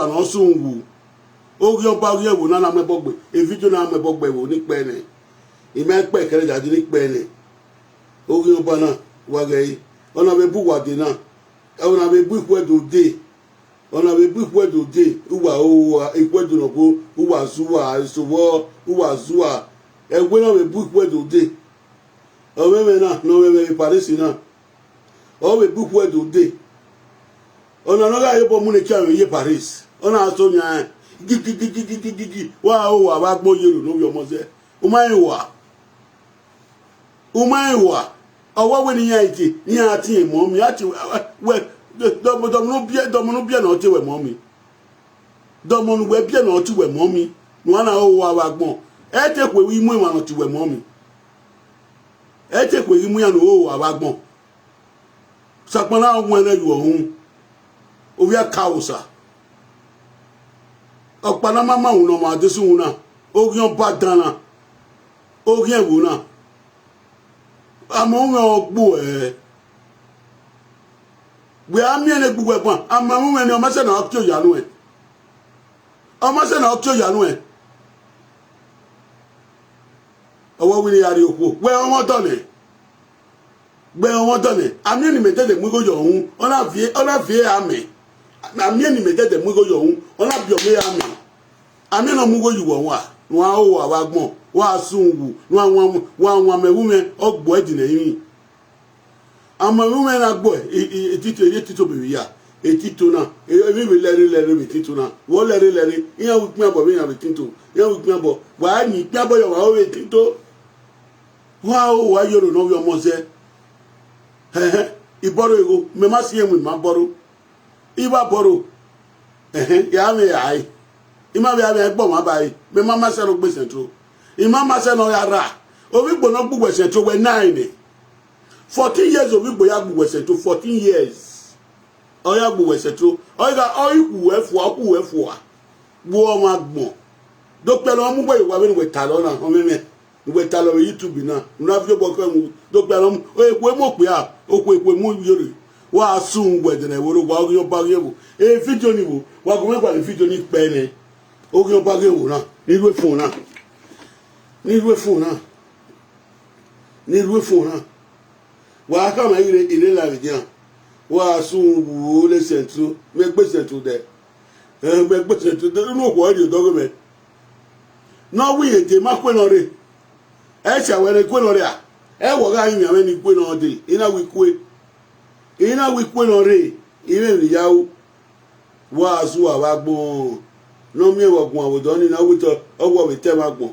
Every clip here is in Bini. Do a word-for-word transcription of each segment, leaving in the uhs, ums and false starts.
ne ọ sunu wu. Oghian ọba, oghian ẹvbo na na mu ẹbọ gbe, e vidio na mu ẹbọ gbe ẹvbo ni kpẹ nẹ. I ma kpẹ kẹrẹ ya di ni kpẹ nẹ. Oghian ọba na, wa ghẹ ẹre, ọna vbe bu uwa dee na, ọna vbe bu Ikhuẹdo dee, ọna vbe bu Ikhuẹdo dee, uwa ro uwa, Ikhuẹdo nọ kpo, uwa zẹ uwa, eso vbọ, uwa zẹ uwa, ẹwe na vbe bu Ikhuẹdo dee. Ọmwẹmwẹ na ne ọ mwẹ vbe Paris na, ọ vbe bu Ikhuẹdo dee. Ọna ne ọ gha re obọ mu ne ekian vbe ye Paris, ọ na so yan gigigigigigigi, wa ro uwa vbe agbọn ye ro ne ovbi ọmọ zẹ. U ma rẹn uwa, u ma rẹn uwa. Ọ wẹ wẹ ne iran tie, iran tie mọ mi, a tie wẹ, dọmọ, dọmọ ne u biẹ, dọmọ ne u biẹ ne ọ tie wẹ mọ mi. Dọmọ ne uwẹ biẹ ne ọ tie wẹ mọ mi, ne uwa na ro uwa vbe agbọn. Ẹ te khueghi mu emwa ne ọ tie wẹ mọ mi. Ẹ te khueghi mu iran ne ro uwa vbe agbọn. Sakpana wẹn nẹ yu ọhun, ovbi akaosa. Ọkpa ne a ma ma wu ne ọmwa adesẹ uhunmwu na, oghian ọba dan na, oghian ẹvbo na. Amẹ umwẹ ọ gbuẹ. Wẹ a miẹn ne gbugbẹ ban, amẹ umwẹ ne ọ ma sẹ ne ọ tie oya nuẹn. Ọ ma sẹ ne ọ tie oya nuẹn. Ọ wẹ wẹ ne I ya rrie okhuo, wẹ ọmwa ọdọ nẹ. Gbe ọmwa ọdọ nẹ, a miẹn ne imẹ dẹdẹ mu igho yọ uhunmwu, ọ na vie, ọ na vie amẹ. A miẹn ne imẹ dẹdẹ mu igho yọ uhunmwu, ọ na biẹ ọmọ amẹ. A miẹn ne ọ mu igho ye uwa, ne uwa ro uwa vbe agbọn, wa sunu wu, ne uwa wan, wa wan amẹ vbe umwẹ, ọ gbuẹ ẹdin ne ẹrinmwi. Amẹ vbe umwẹ na gbuẹ, i, i, etito, eye etito bevbe ya, etito na, e, emwi vbe lẹre lẹre vbe etito na, vbe ọ lẹre lẹre, iran ru ikpian obọ vbe iran vbe etito, iran ru ikpian obọ, wa yin ikpian obọ ye ọmwa ro vbe etito. Wa ro uwa ye oro ne ọ vbe ọmọ zẹ. Ẹhẹn, I bọrọ egho, mẹ ma si ẹmwẹ, I ma bọrọ. I vba bọrọ. Ẹhẹn, ya mwẹ ya re. I ma vbe a mwẹ ẹgbẹ ọmwa ba re. Mẹ ma ma sẹ ne ọ gbe Central. I ma ma sẹ ne ọ ya rra. Ovbi Igbo ne ọ gbe uwẹ Central, wẹ na ẹre nẹ. Fourteen years ovbi Igbo ya gbe uwẹ Central, fourteen years. Ọ ya gbe uwẹ Central. Ọ gha, ọ i khu uwẹ fua, ọ khu uwẹ fua. Gbe ọmwa agbọn. Do kpẹlọ mu uwẹ ye owa vbene uwẹ talọ na, ọmwẹmwẹ. Uwẹ talọ vbe YouTube na, u na viọ obọ kẹ mu, do kpẹlọ mu, ekhue mu okpia, okhuo ekhue mu iyore. Wa sunu wẹ dẹnẹ vbe oro, wa ghi ọba ghi ẹvbo. E vidio ni vbo, wa gu mwẹ gualọ vidio ni kpẹ nẹ. Oghian ọba ghi ẹvbo na, ni rhie phone na. Ni rhie phone na. Ni rhie phone na. Wa khama ire, ire la vbe dia. Wa sunu wu le Central, mẹ gbe Central dẹ. Ẹ, mẹ gbe Central dẹ, unu okhuo rhie odọ ghe mẹ. Ne ọ wẹ irẹn dee, ma kue ne ọ rre. Ẹ sia wẹ ne kue ne ọ rre a? Ẹ wẹ ọ gha rinmwian mwẹ ne I kue ne ọ dee, I na wẹ I kue. I na wẹ I kue ne ọ rre, I mwẹ emwi ya ru. Wa zẹ uwa vbe agbọn, ne ọ miẹn vbe ọ guan vbe odọ nii, ne ọ wẹ te ọ wẹ ọ vbe te ẹmwẹ agbọn.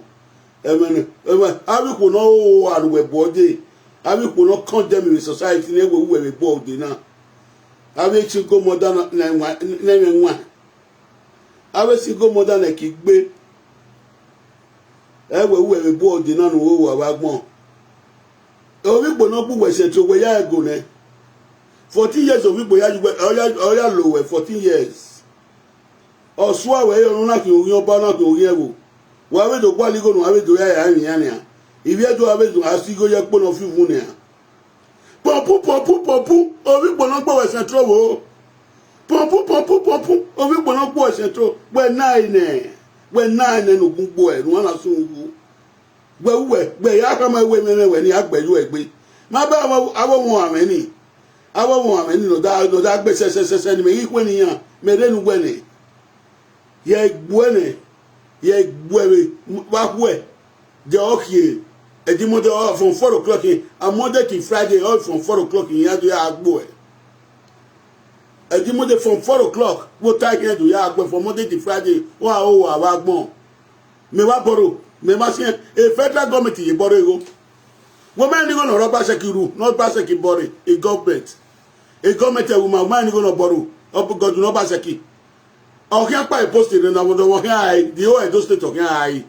Ẹmwẹ ne, ẹmwẹ, avbe ikhuo ne ọ ro uwa ne uwẹ bu ọdee, avbe ikhuo ne ọ condemn vbe society ne ẹ wẹ uwẹ vbe bu ọdee na. Avbe single mother na, ne ẹmwẹ wan. Avbe single mother ne ẹki gbe. Ẹ wẹ uwẹ vbe bu ọdee na ne u ro uwa vbe agbọn. Ovbi Igbo ne ọ gbe uwẹ Central, wẹ ya ẹgo nẹ. Fourteen years ovbi Igbo ya, ọ ya, ọ ya lo wẹ fourteen years. Ọ sua wẹ, ọ na khian oghian ọba, ọ na khian oghian ẹvbo. Wa vbe do gualọ igho ne uwa vbe do ya ya emwi iran nian. Ivbi Ẹdo a vbe do a si igho ye ẹkpo ne ọ fi uvun nian. Pọnpu, pọnpu, pọnpu, ovbi Igbo ne ọ gbe uwẹ Central vbo. Pọnpu, pọnpu, pọnpu, ovbi Igbo ne ọ gbe uwẹ Central. Wẹ na ẹre nẹ, wẹ na ẹre nẹ ne ugbugbo ẹ, ne uwa na sunu wu. Wẹ uwẹ, wẹ ya khama ẹwe mwẹ, wẹ ne I ya gbe ye uwẹ egbe. Ma ba avbe, avbe ọmwa mwẹ ni. Avbe ọmwa mwẹ ni ne ọ da, ne ọ da gbe sẹsẹsẹsẹ ne imẹ ghi khuẹ ne iran, mẹ rre ne uwẹ nẹ. Ye gbuẹ nẹ, ye gbuẹ vbe vbe akhuẹ. Then ọ khie, Edimode ọ from four o'clock in, a Monday till Friday, ọ from four o'clock in, iran do ya gbuẹ. Edimode from four o'clock, vbe ota khian do ya gbuẹ from Monday till Friday, ọ a ro uwa vbe agbọn. Mẹ wa bọrọ, mẹ ma siẹn, e federal government ye bọrọ egho. Wẹ ma rẹn igho ne ọ rre Obaseki ru, ne Obaseki bọrọ, e government. E government ẹvbo ma, ma rẹn igho ne ọ bọrọ, ọ bu gọdun ne Obaseki. Ọ khian kpa e post ne na vbọdọ, ọ khian rae, the whole Edo State ọ khian rae.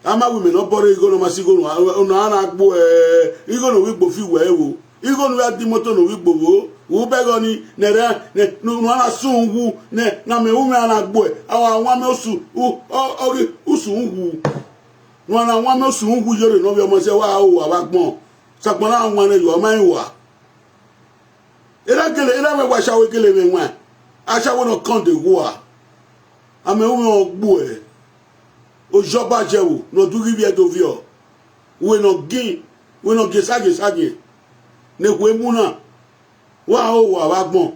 A ma wẹ imẹ ne ọ bọrọ igho ne ọ ma si igho ne a na gbuẹ, igho ne ovbi Igbo fi wẹ ẹvbo. Igho ne u ya di moto ne ovbi Igbo vbo, u bẹghe ọnii, ne ẹre, ne, ne, ne a na sunu wu, ne, ne amẹ ru mwẹ a na gbuẹ, a wa wan amẹ osu, u, ọ, ọ ghi, usun wu. Ne a na wan amẹ osu wu ye ore ne ọ vbe ọmọ sẹ, wa ro uwa vbe agbọn. Sokpan na wan nẹ, ọ ma rẹn uwa. Erha gele, erha mwẹ wa ashawo gele mwẹ wan. Ashawo ne ọ kọn de wu a. Amẹ ru mwẹ ọgbuẹ, ozọba jẹvbo ne ọ dughe ivbi Ẹdo viọ, wẹ ne ọ gin, wẹ ne ọ gin esagiẹn esagiẹn ne ekhue mu na. Wa ho owa vbe agbọn.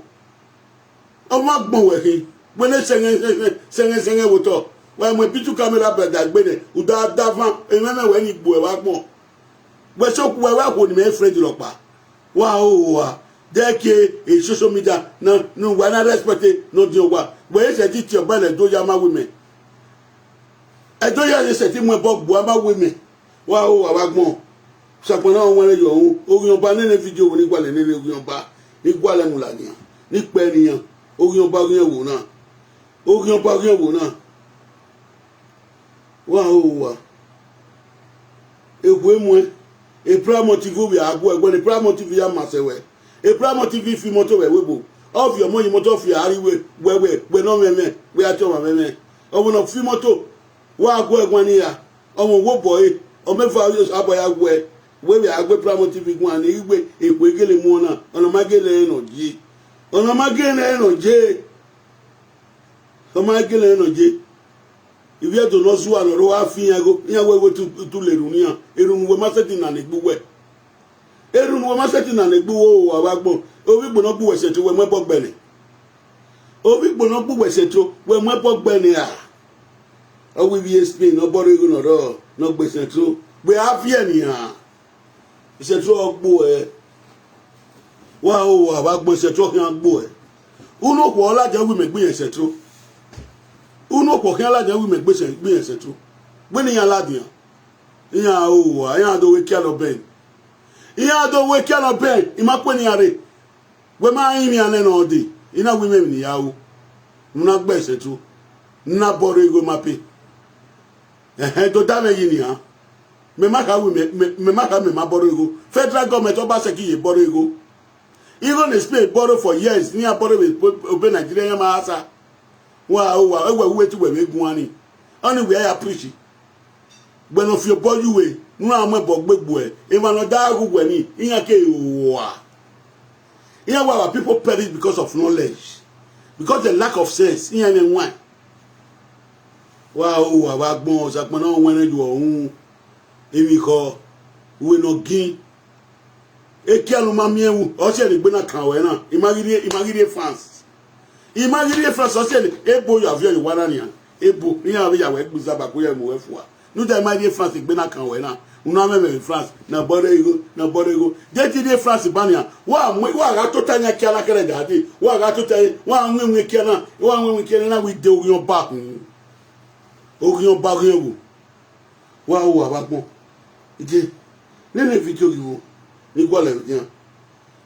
Ọ ma gbọn wẹ khin, wẹ ne sẹghẹn sẹghẹn sẹghẹn vbe otọ. Wa mu bitu kamera bẹda egbe nẹ, u da davan, emwẹmwẹ wẹ ni gbuẹ vbe agbọn. Wẹ sokhu wẹ wa khuo ne imẹ friend rhọkpa. Wa ho owa, de ke e social media na ne uwa na respect ne ọ diọn owa. Wẹ i sẹtin tie ọba lẹ do ya ma wu imẹ. Ẹdo ya ye sẹtin mu ẹbọ gbuẹ ma wu imẹ. Wa ho owa vbe agbọn. Sakpọnna ọwẹnrẹn yọ ru, Oghiọnba nene video vbe ne I gualọ nene Oghiọnba, ne I gualọ mu ladian, ne I kpẹ ne iran. Oghiọnba ọghiẹn wo na. Oghiọnba ọghiẹn wo na. Wa ho owa. Ekhue muẹn, e Primo T V vbe a gu ẹguẹ ne Primo T V ya ma sẹ wẹ. E Primo T V fi imọto vbe ẹvbo ebo. Ọ fi ọmọ ye imọto, ọ fi a rri wẹ, wẹ, wẹ, wẹ ne ọ mwẹ ẹmwẹ, wẹ a tie ọmwa mwẹ ẹmwẹ. Ọ vbe ne ọ fi imọto, wa gu ẹguẹ ne iran. Ọmwa wo obọ ẹre, ọ mẹ va Osanobua ya gu ẹe. Wẹ vbe a gbe Primo T V guan ne I gbe ekhue gele mu ọna, ọna ma gele ẹre nọ je. Ọna ma gele ẹre nọ je. Ọ ma gele ẹre nọ je. Ivbi Ẹdo ne ọ zua ne ọ rre, ọ gha fi iran igho, iran wẹ igho tu, tu le erhunmwu iran, erhunmwu wẹ ma sẹtin na ne egbe uwẹ. Erhunmwu wẹ ma sẹtin na ne egbe uwẹ, owa vbe agbọn. Ovbi igbo ne ọ gbe uwẹ sẹtin, wẹ mu ẹbọ gbe nẹ. Ovbi igbo ne ọ gbe uwẹ sẹtin, wẹ mu ẹbọ gbe nẹ ra? Ọ wẹ ivbi Spain ne ọ bọrọ igho ne ọ rrọọ, ne ọ gbe sẹtin, wẹ a viẹ nian. Sẹtin ọ gbe uwẹ. Wa ho owa vbe agbọn, sẹtin ọ khian gbe uwẹ. Unu okhuo ọ ladian wẹ imẹ gbe irẹn sẹtin. Unu okhuo khian ladian wẹ imẹ gbe sẹ-, gbe irẹn sẹtin. Wẹ ne iran ladian. Iran ho owa, iran do wẹ kia nọ bẹn. Iran do wẹ kia nọ bẹn, I ma kue ne iran rre. Wẹ ma rinmwian nẹ nọ dee, I na wẹ imẹ emwi ne I ya ru, ne u na gbe sẹtin, ne u na bọrọ igho ma pe. Ẹhẹn, do da mwẹ yi nian. Mẹ ma kha wẹ mẹ, mẹ, mẹ ma kha mẹ ma bọrọ igho. Federal government ọba sẹki ye bọrọ igho. Igho ne Spain borrow for years, ne iran borrow vbe obọ Nigeria, iran ma sa. Wa ho owa, ẹwẹ uwẹ te uwẹ vbe guan ni. Ọnii wẹ ya preach. Wẹ ne ọ fi obọ ye uwẹ, ne u ra mu ẹbọ gbe gbuẹ, emwa ne ọ da ghe uwẹ ni, iran ke rua. Iran wa, our people perish because of knowledge, because the lack of sense, iran mwẹ wan. Wa ho owa vbe agbọn, Osanobua ne ọ wẹnrẹn ye uwẹ uhunmwu, emwi khọ, uwẹ ne ọ gin. Ekia ne u ma miẹn wu, ọ siẹ ne egbe na kan ruẹ na, I ma ghi rrie, I ma ghi rrie France. I ma ghi rrie France, ọ siẹ ne ebo ya viọ ye owa na nian. Ebo, iran vbe ya wẹ gbe izaba, ku ya mu wẹ fua. Ne u da I ma rrie France, egbe na kan ruẹ na. U na mwẹ mwẹ vbe France, na bọrọ igho, na bọrọ igho. De te I rrie France ba nian, wa mu, wa gha tota yan kia na kẹrẹ da dee, wa gha tota, wa winwin kia na, wa winwin kia na, na wẹ I de Oghiọnba hun. Oghiọnba ọghiẹn wo. Wa ho owa vbe agbọn. Ije, nene video ghi vbo, ne I gualọ vbe iran,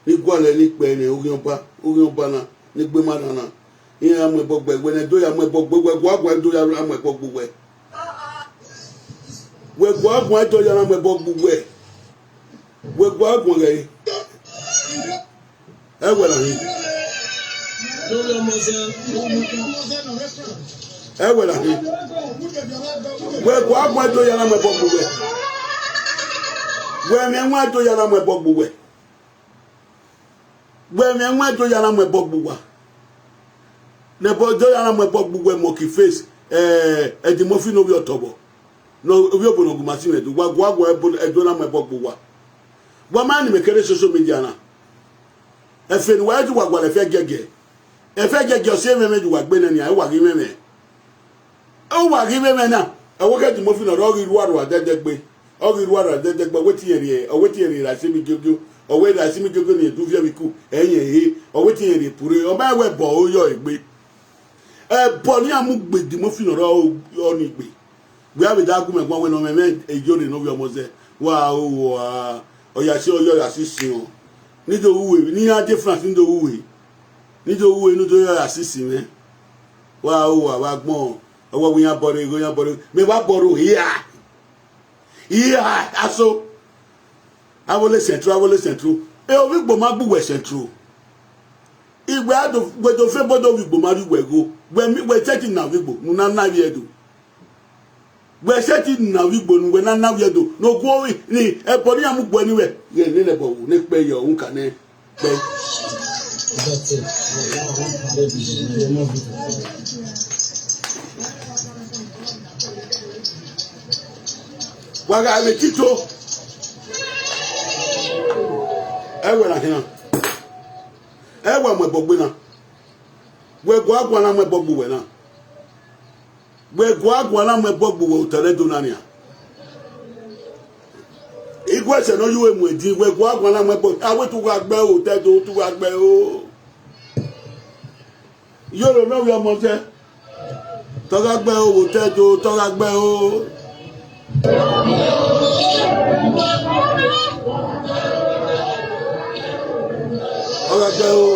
ne I gualọ ne I kpẹ ne Oghiọnba, Oghiọnba na, ne egbe ma na na. Iran ya mu ẹbọ gbe wẹ, ne do ya mu ẹbọ gbe wẹ, guaguan do ya mu ẹbọ gbe wẹ. Wẹ guaguan do ya na mu ẹbọ gbe wẹ. Wẹ guaguan ghẹ. Ẹ wẹ na hin. Ẹ wẹ na hin. Wẹ guaguan do ya na mu ẹbọ gbe wẹ. Wẹ mwẹ wan do ya na mu ẹbọ gbe wẹ. Wẹ mwẹ wan do ya na mu ẹbọ gbe uwa. Ne ẹbọ do ya na mu ẹbọ gbe uwẹ, monkey face, eh, Eddie Murphy ne ovbi ọtọbọ. Ne ovbi obo ne ọ gu ma si mwẹ do, wa gua gua ẹbọ, ẹdọ na mu ẹbọ gbe uwa. Wa ma ni mẹ kere social media na. Ẹfe ne uwa ju wa gualọ ẹfe giẹgiẹ. Ẹfe giẹgiẹ ọ si mwẹmwẹ ju wa gbe nẹ nian, ẹ wa ghi mwẹmwẹ. Ọ wa ghi vbe mwẹ na, ọ wẹ khẹ Eddie Murphy ne ọ rre, ọ ghi rua rua dẹdẹgbe, ọ ghi rua rua dẹdẹgbe, ọ wẹ te irẹn rhie, ọ wẹ te irẹn rhie ra si mi giogio, ọ wẹ ra si mi giogio ne irẹn du viẹ vbe iku, ẹ i rẹn he, ọ wẹ te irẹn rhie pure, ọ ma wẹ ẹbọ ọ yọ egbe. Ẹbọ ne iran mu gbe Eddie Murphy ne ọ rre ọnii gbe. Wẹ a vbe da gu mẹ guan wẹ ne ọ mwẹ mwẹ eyore ne ovbi ọmọ zẹ, wa ho owa, ọ ya si ọyọ ya si siọn. Ne I do ru uwẹ, ne iran difference, ne I do ru uwẹ, ne I do ru uwẹ, ne I do ya ya si si mwẹ. Wa ho owa vbe agbọn, ọ wẹ iran bọrọ igho, iran bọrọ igho. Mẹ wa bọrọ hia. Hia, aso. Avbe ole Central, avbe ole Central. E, ovbi igbo ma gbe uwẹ Central. Iwẹ a do, wẹ do fe bodo ovbi igbo ma rhie uwẹ igho. Wẹ mi, wẹ sẹtin na ovbi igbo, ne u na na vbiẹ do. Wẹ sẹtin na ovbi igbo, ne uwẹ na na vbiẹ do. Ne okhuo ni, ẹbọ ne iran mu gbe ne uwẹ. Ghẹ nene ẹbọ wo, ne kpẹ yọ, u ka nẹ. Kpẹ. That's it. That's it. Wa gha vbe tito, ẹ wẹ na khian, ẹ wẹ mu ẹbọ gbe na, wẹ guan guan na mu ẹbọ gbe uwẹ na, wẹ guan guan na mu ẹbọ gbe uwẹ otọ ne do na nian. Iguẹ sẹ ne ọ ye uwẹ mu ẹdin, wẹ guan guan na mu ẹbọ, a wẹ te u gha gbe o, otọ do, te u gha gbe o. Iyore ne ọ vbe ọmọ zẹ, te ọ gha gbe o, otọ do, te ọ gha gbe o. Ọ gha gbe o.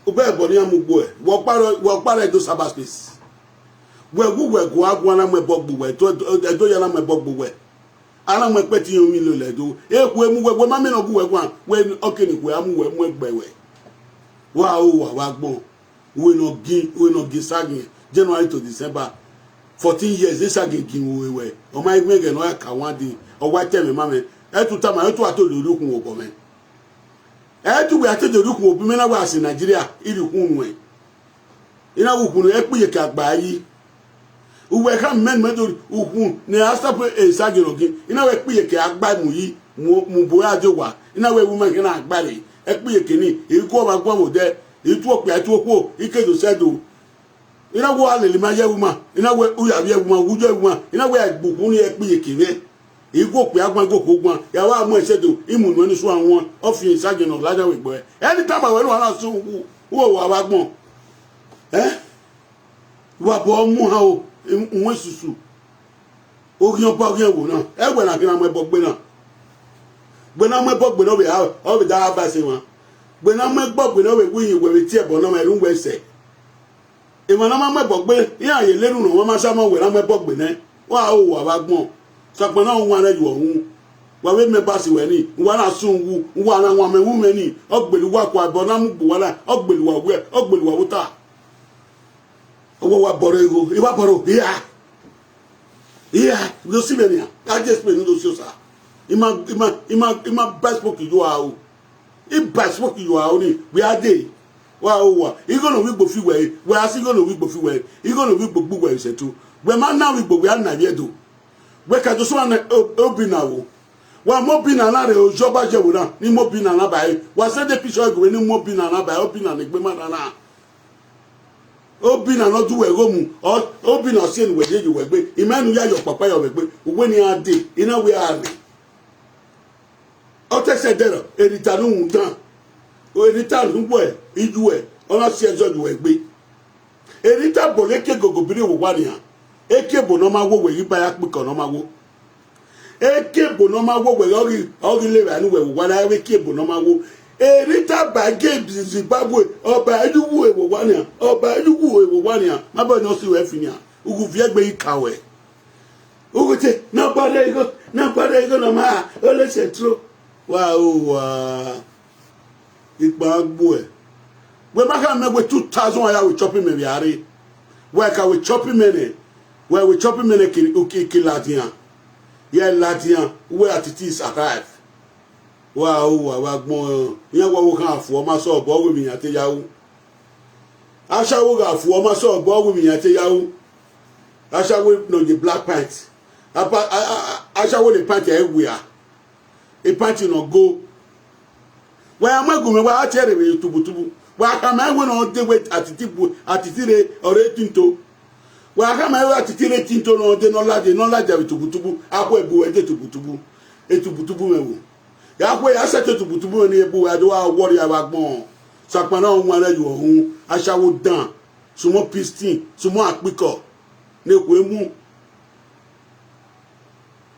Ubẹ ẹbọ ne iran mu gbe uẹ, wẹ ọkpa rẹ, wẹ ọkpa rẹ do cyberspace. Wẹ wu wẹ guan guan na mu ẹbọ gbe uwẹ, ẹdẹ ya na mu ẹbọ gbe uwẹ. A na mu ẹkpẹti iran emwi lele ẹdo. Ekhue mu wẹ, wẹ ma miẹn ne ọ gu wẹ guan, wẹ ọke ne ekhue a mu wẹ mu ẹgbẹ wẹ. Wa ro wa vbe agbọn. Uwẹ ne ọ gin, uwẹ ne ọ gin Isagiẹn, January to December, fourteen years, Isagiẹn gin vbe uwẹ. Ọ ma ghi ghẹ ne ọ ya ka wan dee, ọ wa tẹ mwẹ ma mwẹ. Ẹ tu tama, ẹ tu a to lele ukhunmwu obọ mwẹ. Ẹ tu wẹ a te do rhie ukhunmwu obọ mwẹ na, wa sẹ Nigeria, I rhie ukhunmwu nuẹn. I na wẹ ukhunmwu ne ẹ kpe iyeke agba yi. Uwẹ khama mẹ ne mẹ do rhie ukhunmwu ne a stop Isagiẹn ne ọ gin. I na wẹ kpe iyeke agba mu yi, mu, mu bo ra die owa. I na wẹ wu ma khian na gba rre. Ẹ kpe iyeke ni, I gu ọmwa guan vbe odẹ, I tuẹ okpia, I tuẹ okhuo, I ke do sẹ do. I na wẹ u gha lele ima ye ẹvbo ima, I na wẹ u ya vbiẹ ẹvbo ima, u gu iyọ ẹvbo ima, I na wẹ a gbe ukhunmwu ni ẹ kpe iyeke mwẹ. I gu okpia guan, I gu okhuo guan, I gha wa mu ẹse do, I mu nuẹn ni suan wọn, ọ fian Isagiẹn ne ọ ladian vbe egbe. Anytime a wẹ ne uwa na sẹ uwu, uwa vbe agbọn. Ẹ? Wa bọ mu han o, uwẹ susu. Oghian ọba oghian ẹvbo na, ẹ wẹ na khian na mu ẹbọ gbe na. Gbe na mu ẹbọ gbe ne ọ vbe a, ọ vbe da advice emwa. Gbe na mu ẹbọ gbe ne ọ vbe wu iyin wẹ vbe tie ẹbọ na, ma erhunmwu wẹ sẹ. Emwa ne a ma mu ẹbọ gbe, iran ye lele unu, ọmwa ma sa ma wẹ ne a mu ẹbọ gbe nẹ. Wa ro wa vbe agbọn. Sokpan na wan rẹ ye uhunmwu. Wa vbe mẹ ba si wẹ ni, uwa na sẹ uwu, uwa na wan mẹ wu mwẹ ni, ọ gbele uwa kua ẹbọ na mu gbe uwa na, ọ gbele uwa wiẹ, ọ gbele uwa vbe ota. Ọ wa wa bọrọ igho, I wa bọrọ hia. Hia, do si mwẹ nian, a je explain do si osa. I ma, I ma, I ma, I ma ba smoke yo a o. I ba smoke yo a o ni, wẹ a dee. Wa ro wa, igho ne ovbi igbo fi wẹ re, wẹ a si igho ne ovbi igbo fi wẹ re, igho ne ovbi igbo gbe uwẹ re sẹtin. Wẹ ma na ovbi igbo, wẹ a na vbiẹ do. Wẹ ka do sẹ uwa ne o-, obi na vbo. Wa mu obi na na rre ozi ọba ye ẹvbo na, ne I mu obi na na ba ẹre. Wa send picture ẹre gu mwẹ ne I mu obi na na ba ẹre, obi na ne egbe ma na na. Obi na ne ọ du wẹ igho mu, ọ, obi na ọ siẹn ne uwẹ ye ye uwẹ egbe, I ma ne u ya ye ọkpakpa ye ọvbẹ egbe, uwẹ ne iran dee, I na wẹ a rre. Ọ te sẹ ẹdẹrẹ, Erita ne uhunmwu dan. Erita ne uwẹ, iye uwẹ, ọ na si ẹzọ ye uwẹ egbe. Erita bọ ne ekie gogo biri vbe owa nian. Ekie ebo ne ọ ma wo wẹ ghi ba ya kpikọ ne ọ ma wo. Ekie ebo ne ọ ma wo wẹ ghe ọ ghi, ọ ghi le evbare ne uwẹ vbe owa na, ekie ebo ne ọ ma wo. Erita ba gie Zimbabwe, ọ ba ẹ ye uwu vbe owa nian, ọ ba ẹ ye uwu vbe owa nian, ma bọ ne ọ si ruẹ fi nian. Ughẹ viẹ egbe ghi ka wẹ. Ughute, na gbarẹ igho, na gbarẹ igho ne ọ ma, ole sẹtro. Wa ro wa, ikpa gbuẹ. Wẹ ma khama mẹ wẹ two thousand wa ya wẹ chọpin mẹ vbe a rre. Wẹ ka wẹ chọpin mẹ nẹ, wẹ wẹ chọpin mẹ nẹ ke, ke, ke ladian. Ye ladian, wẹ atiti is arrive. Wa ro wa vbe agbọn, iran wa wo khan fu ọma sẹ obọ, ọ wẹ emwi iran te ya ru. Ashawo gha fu ọma sẹ obọ, ọ wẹ emwi iran te ya ru. Ashawo nọ ye black pant. Apa, a, a, a, ashawo ne pant ẹ wia. Pant nọ go. Wa ya mu ẹgu mwẹ, wa tie ẹre vbe tubutubu. Wa khama ẹre wẹ ne ọ de wẹ atiti bu, atiti rre, ọ rre tinto. Wa khama ẹre wẹ atiti rre tinto ne ọ de ne ọ ladian, ne ọ ladian vbe tubutubu. Akhuẹ bu wẹ de tubutubu. Etubutubu mwẹ vbo. Ya khuẹ ya sẹtin etubutubu mwẹ ni ebu wẹ a do wa wọrria vbe agbọn. Sokpan na wan rẹ ye uhunmwu, ashawo dan, sumọ pistin, sumọ akpikọ, ne ekhue mu.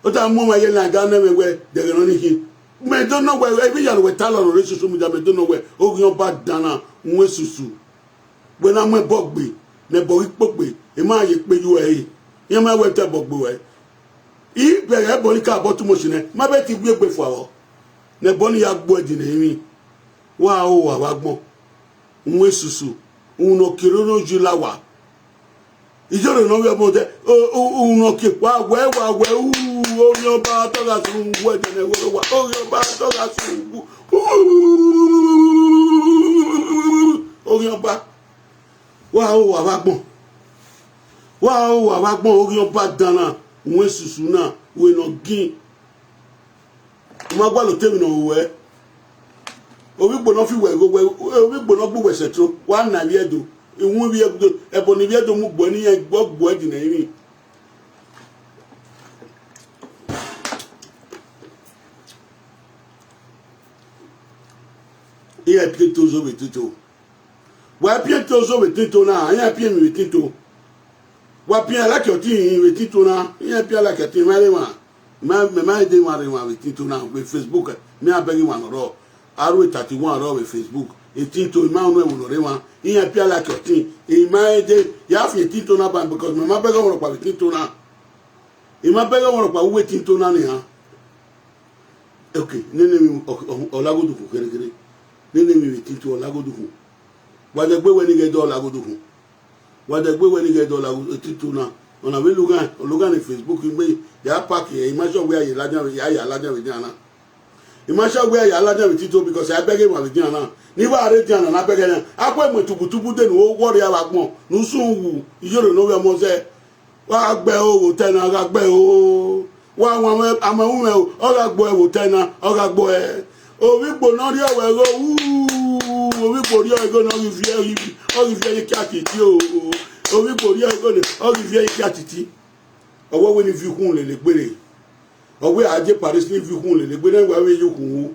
Ọ ta mu ọmwa ye ladian ne ẹmwẹ wẹ, dẹghẹ nọ ni khin. Mẹ do nọ wẹ, emwi ya ne uwẹ talọ rre social media, mẹ do nọ wẹ, oghian ọba dan na, uwẹ susu. Wẹ na mu ẹbọ gbe, ne ẹbọ ghi kpokpe, I ma ye kpe ye uẹ re. Iran ma wẹ te ẹbọ gbe ruẹ. I bẹghe ẹbọ ni ka bọ too much nẹ, ma bẹ te I wiegbe fua vbọ. Ne ẹbọ ni ya gbe uẹ dinna emwi. Wa ro wa vbe agbọn. Uwẹ susu, unu ne ọ ke roro yi la wa. Iyore ne ọ vbe ọmọ dẹ, o, o, unu ne ọ ke wa wẹ, wa wẹ, u, oghian ọba tọ gha sẹ uwu ẹdẹ ne ẹvbo wa, oghian ọba tọ gha sẹ uwu, oghian ọba. Wa ro wa vbe agbọn. Wa ho wa vbe agbọn, oghian ọba dan na, uwẹ susu na, wẹ ne ọ gin. U ma gualọ otọ emwi ne ọ ru wẹ. Ovbi Igbo ne ọ fi wẹ igho wẹ, ovbi Igbo ne ọ gbe uwẹ sẹtin, wa na ivbi Ẹdo. Iwun ivbi Ẹdo, ẹbọ ne ivbi Ẹdo mu gbuẹ ne iran gbe gbuẹ di nẹ emwi. Iran piẹn to zo vbe tito. Wa piẹn to zo vbe tito na, iran piẹn emwi vbe tito. Wa piẹn like ọtin vbe tito na, iran piẹn like ọtin, ma rre emwa. Ma, mẹ ma de emwa rre emwa vbe tito na, vbe Facebook, mẹ a bẹghe emwa ne ọ rrọọ. Aro thirty-one rrọọ vbe Facebook, etito, I ma unu ẹvbo ne ọ rre emwa, iran piẹn like ọtin, I ma de, ya fian etito na ba, because mẹ ma bẹghe ọmwa rhọkpa vbe tito na. I ma bẹghe ọmwa rhọkpa vbe uwu etito na nian. Okay, nene emwi ọ, ọ, ọ lagha odukhun kherhe kherhe. Nene emwi vbe etito ọ lagha odukhun. Wa dẹ gbe wẹ ne I ghẹ dọ lagha odukhun. Wa dẹ gbe wẹ ne I ghẹ dọ lagha etito na. Ọna vbe loghan, ọ loghan ne Facebook igbe, ya pack ẹre, I ma sure wẹ a ye ladian vbe, ya ya ladian vbe edian na. I ma sure wẹ a ya ladian vbe etito because a bẹghe emwa vbe edian na. Ne I wa rre edian na, ne a bẹghe na. A kue mu tubutubu de ne u wọrria vbe agbọn, ne u sun wu, iyore ne ovbi ọmọ zẹ. Wa gbe ẹre o, vbe otọ na, ọ gha gbe ẹre o. Wa wan mwẹ, a ma ru mwẹ o, ọ gha gbe ẹre vbe otọ na, ọ gha gbe ẹre. Ovbi Igbo ne ọ rhie wẹ igho, uu, ovbi Igbo rhie igho ne ọ ghi viẹ, ọ ghi viẹ ye kia titi o. Ovbi Igbo rhie igho ne ọ ghi viẹ ye kia titi. Ọ wẹ wẹ ne I viọ ukhunmwu lele egbe rre. Ọ wẹ a je Paris ne I viọ ukhunmwu lele egbe ne wa vbe ye ukhunmwu.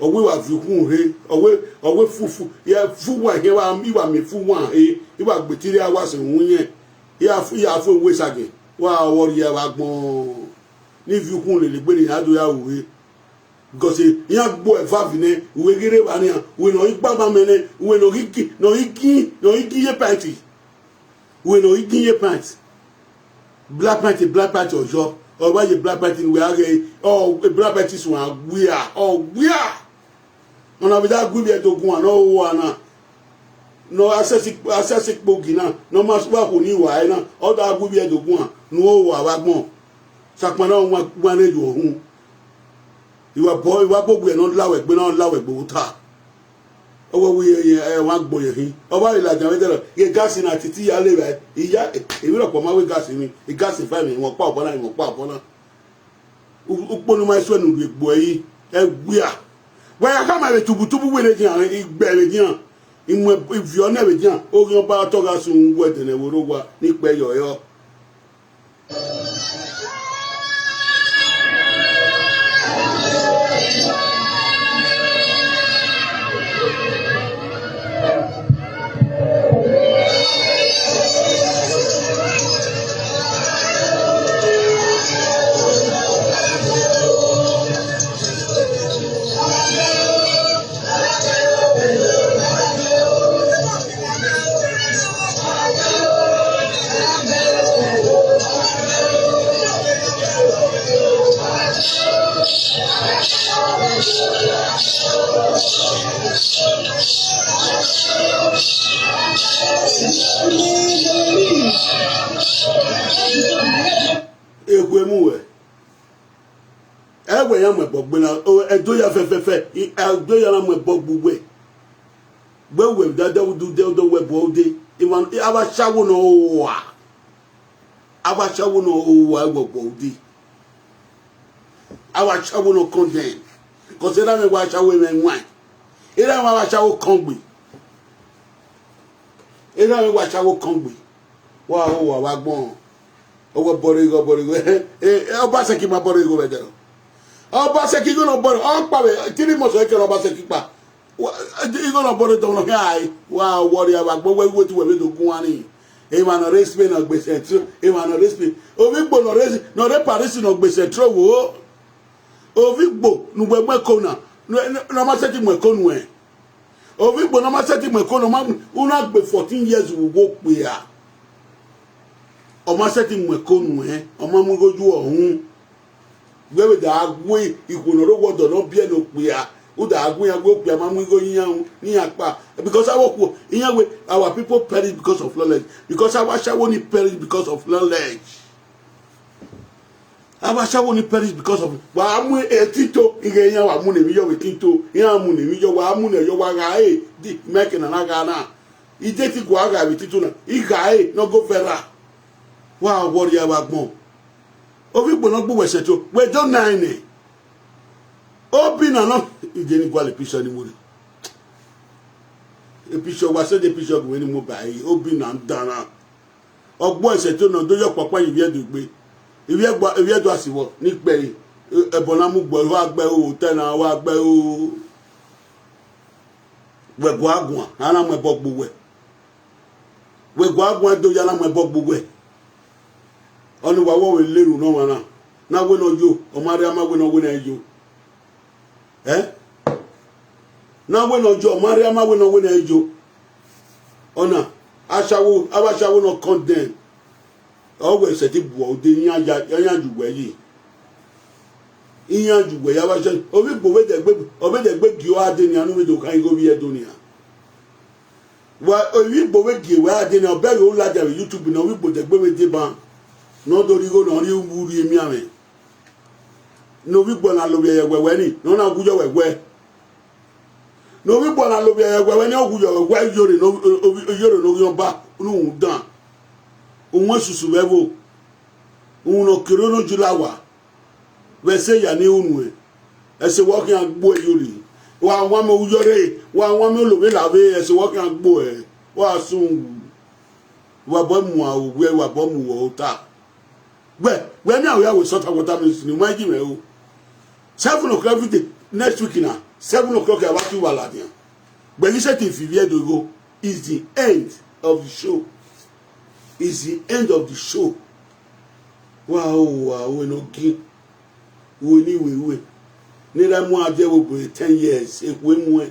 Ọ wẹ wa viọ ukhunmwu rre, ọ wẹ, ọ wẹ fu, fu, ya fu wa hiẹn wa, I wa miẹn fu wa he, I wa gbe three hours ru yẹn. I ya fu, I ya fu ewu esagiẹn, wa vbe rhie vbe agbọn. Ne I viọ ukhunmwu lele egbe ne iran do ya ru vbe. Because iran gbe uẹ eva vi nẹ, uwẹ ghi rre evba nian, uwẹ ne ọ ghi gba ma mẹ nẹ, uwẹ ne ọ ghi gi, ne ọ ghi gi, ne ọ ghi gi ye pint. Uwẹ ne ọ ghi gi ye pint. Black pint, black pint ọyọ. Ọ wa ye black pint ne uwẹ a ghe, ọ, black pint suẹn wia, ọ wia. Ọna vbe da gu ivbi Ẹdo guan ne ọ ho ua na. Ne ọ gha sẹsi, a sẹsi kpogi na, ne ọ ma wa khuo ni wa ẹre na, ọ da gu ivbi Ẹdo guan ne u ho ua vbe agbọn. Sakpan na wa, wa ne yo ọhun. I wa bọ, I wa bọ gbe ne ọ la wẹ egbe na, ọ la wẹ egbe vbe ota. Ọ wẹ wẹ ẹ, ẹ, wa gbe yẹn hin. Ọ wa rhe ladian vbe dẹrọ, ghe gas na titi ya le vbe, iya, emwi rhọkpa ma wẹ gas ni, gas fa emwi, wọn kpa obọ na, wọn kpa obọ na. U-, ukpo ne u ma suẹ ne u rhie egbe ẹre, ẹ wia. Wa ya khama vbe tubutubu wẹ ne edian, I gbe vbe edian. I mu, I viọ nẹ vbe edian, oghian ọba ọtọ gha sun uwu ẹdẹnẹ vbe orre owa, ne I kpẹ yọ ẹre. Ekhue mu wẹ. Ẹ wẹ ya mu ẹbọ gbe na, o, Ẹdo ya fẹfẹfẹ, i, Ẹdo ya na mu ẹbọ gbe uwẹ. Wẹ wẹ da da udu de, udu wẹ bọ ude. Iwan, avbe ashawo ne ọ hoa. Avbe ashawo ne ọ hoa wẹ bọ ude. Avbe ashawo ne ọ condemn. Because erha mwẹ wa ashawo mwẹ wan. Erha mwẹ wa ashawo kọn gbe. Erha mwẹ wa ashawo kọn gbe. Wa ho wa vbe agbọn. Ọ wẹ bọrọ igho, bọrọ igho. Eh, eh, Obaseki ma bọrọ igho vbe ẹdẹrọ. Obaseki igho ne ọ bọrọ, ọ kpa vbe, three months ọ kere Obaseki kpa. Wa, igho ne ọ bọrọ dọmọ khian ai. Wa wọrria vbe agbọn, wẹ igho te uwẹ vbe do guan ni. Emwa ne ọ rre Spain ne ọ gbe Central, emwa ne ọ rre Spain. Ovbi Igbo ne ọ rre, ne ọ rre Paris ne ọ gbe Central wo. Ovbi Igbo ne uwẹ mu ẹko na, ne, ne, ne ọ ma sẹtin mu ẹko nuẹn. Ovbi Igbo ne ọ ma sẹtin mu ẹko na, ọ ma mu, u na gbe fourteen years vbe uwu okpia. Ọ ma sẹtin mu ẹko nuẹn, ọ ma mu igho yu ọhun. Wẹ vbe da gu ikhuo ne ọ rre owa ọdọ ne ọ biẹ ne okpia, u da gu iran wẹ okpia ma mu igho ye iran ru, ne iran kpa. Because avbe okhuo, iran wẹ, our people perish because of knowledge. Because avbe ashawo ni perish because of knowledge. Avbe ashawo ni perish because of, wa mu etito, ighẹ iran wa mu ne emwi yọ vbe etito, iran mu ne emwi yọ, wa mu ne yọ, wa gha re, di mẹ ke na na gha na. Ide ti gua gha vbe etito na, I gha re, ne ọ go viral. Wa worry avbe agbọn. Ovbi Igbo ne ọ gbe uwẹ sẹtin, wẹ do na ẹnẹ. Obi na nọ, I de ni gualọ picture ni mu rre. Picture, wa send picture gu mwẹ ni mu ba ẹre, Obi na dan na. Ọ gbe uwẹ sẹtin nọ, do ye ọkpọkpa ye ivbi Ẹdo egbe. Ivbi Ẹdo, ivbi Ẹdo a si vbọ, ne ikpẹre, ẹbọ na mu gbe uẹ, wa gbe ẹre o, otọ na wa gbe ẹre o. Wẹ gua guan, a na mu ẹbọ gbe uwẹ. Wẹ gua guan do ya na mu ẹbọ gbe uwẹ. Ọni wa wẹ vbe leru ne ọmwa na, ne a wẹ ne ọ yo, ọ ma rre, a ma wẹ ne ọ wẹ ne ẹ yo. Ẹ? Ne a wẹ ne ọ yo, ọ ma rre, a ma wẹ ne ọ wẹ ne ẹ yo. Ọna, ashawo, avbe ashawo ne ọ condemn. Ọ wẹ sẹtin bu ude, iran ya, iran yu uwẹ yi. Iran yu uwẹ ya vbe ashawo. Ovbi Igbo vbe dẹgbe, ọ vbe dẹgbe gie uẹ a dee nian, ne u vbe do khan igho vbe Ẹdo nian. Wa, ovbi Igbo vbe gie wẹ a dee nian, ọ bẹghe u ladian vbe YouTube na, ovbi Igbo dẹgbe vbe deba, ne ọ do rhie igho, ne ọ rhie uwu rhie emianmwẹ. Ne ovbi Igbo na lovbiẹ ye ẹwẹwẹ ni, ne ọ na wu yọ wẹwẹ. Ne ovbi Igbo na lovbiẹ ye ẹwẹwẹ ni, ọ wu yọ wẹwẹ, iyore ne ovbi, iyore ne ovbi ọba, ne uhunmwu dan. Uhunmwu esusu vbe ẹvbo. Uhunmwu ne ọ kere ne ọ ju la wa. Vbe ẹse ya ne I ru nuẹn, ẹse wẹ ọ khian gbe uẹ iyore. Wa wan mẹ uyọrre, wa wan mẹ olovbe lavbe, ẹse wẹ ọ khian gbe uẹ, wa sun wu. Wa bọ mu aro wiẹ, wa bọ mu uwẹ ota. Wẹ, wẹ miẹn aro ya wẹ sọta wọta mẹ sin, wa ji mwẹ o. Seven o'clock every day, next week na, seven o'clock a wa tu wa ladian. But he said if you hear the go, is the end of the show. Is the end of the show. Wa o, wa o, no gi. Uwe ni we ruẹ. Ne ra mu a die ẹvbo ten years, ekhue muẹn.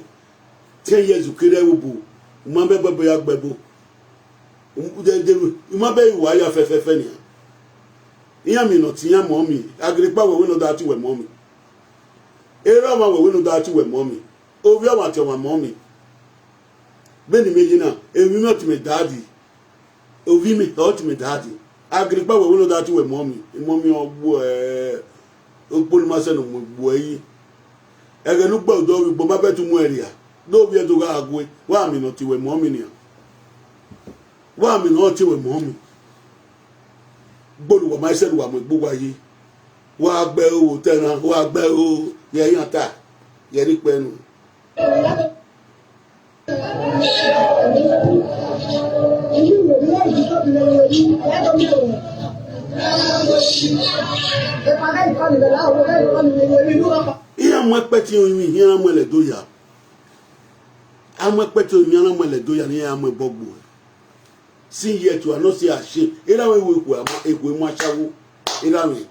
Ten years u kere ẹvbo, u ma bẹbẹ ya gbẹbo. U ma bẹ wa ya fẹfẹfẹ nian. Iran mi nọ te iran mọ mi, Agirikpa wẹ wẹ ne ọ da tie uwẹ mọ mi. Erha ọmwa wẹ wẹ ne ọ da tie uwẹ mọ mi. Ovbi ọmwa tie ọmwa mọ mi. Vbene imẹ ye na, emwi mwẹ ọ tie mẹ dadi. Ovbi mwẹ ọ tie mẹ dadi. Agirikpa wẹ wẹ ne ọ da tie uwẹ mọ mi. Mọ mi ọ gbuẹ, okpo ne ma sẹ ne ọ mu gbuẹ yi. Ẹghẹ ne u gbe odọ vbe Igbo ma bẹghe te u mu ẹn rria. Do vbiẹ do gha gue, wa mi ne ọ tie uwẹ mọ mi nian. Wa mi ne ọ tie uwẹ mọ mi. Gbọdu wa ma sẹ ne uwa mu egbe uwa yi. Wa gbe ẹre o, otọ na, wa gbe ẹre o, ye iran ta, ye ne ikpẹ nu. Iran mu ẹkpẹti orinmwi iran na mu ẹlẹ do ya. A mu ẹkpẹti orinmwi iran na mu ẹlẹ do ya ne iran mu ẹbọ gbe uẹ. Sin yet wa nọ si ashe, erha mwẹ wẹ ekhue ama, ekhue mu ashawo, erha mwẹ.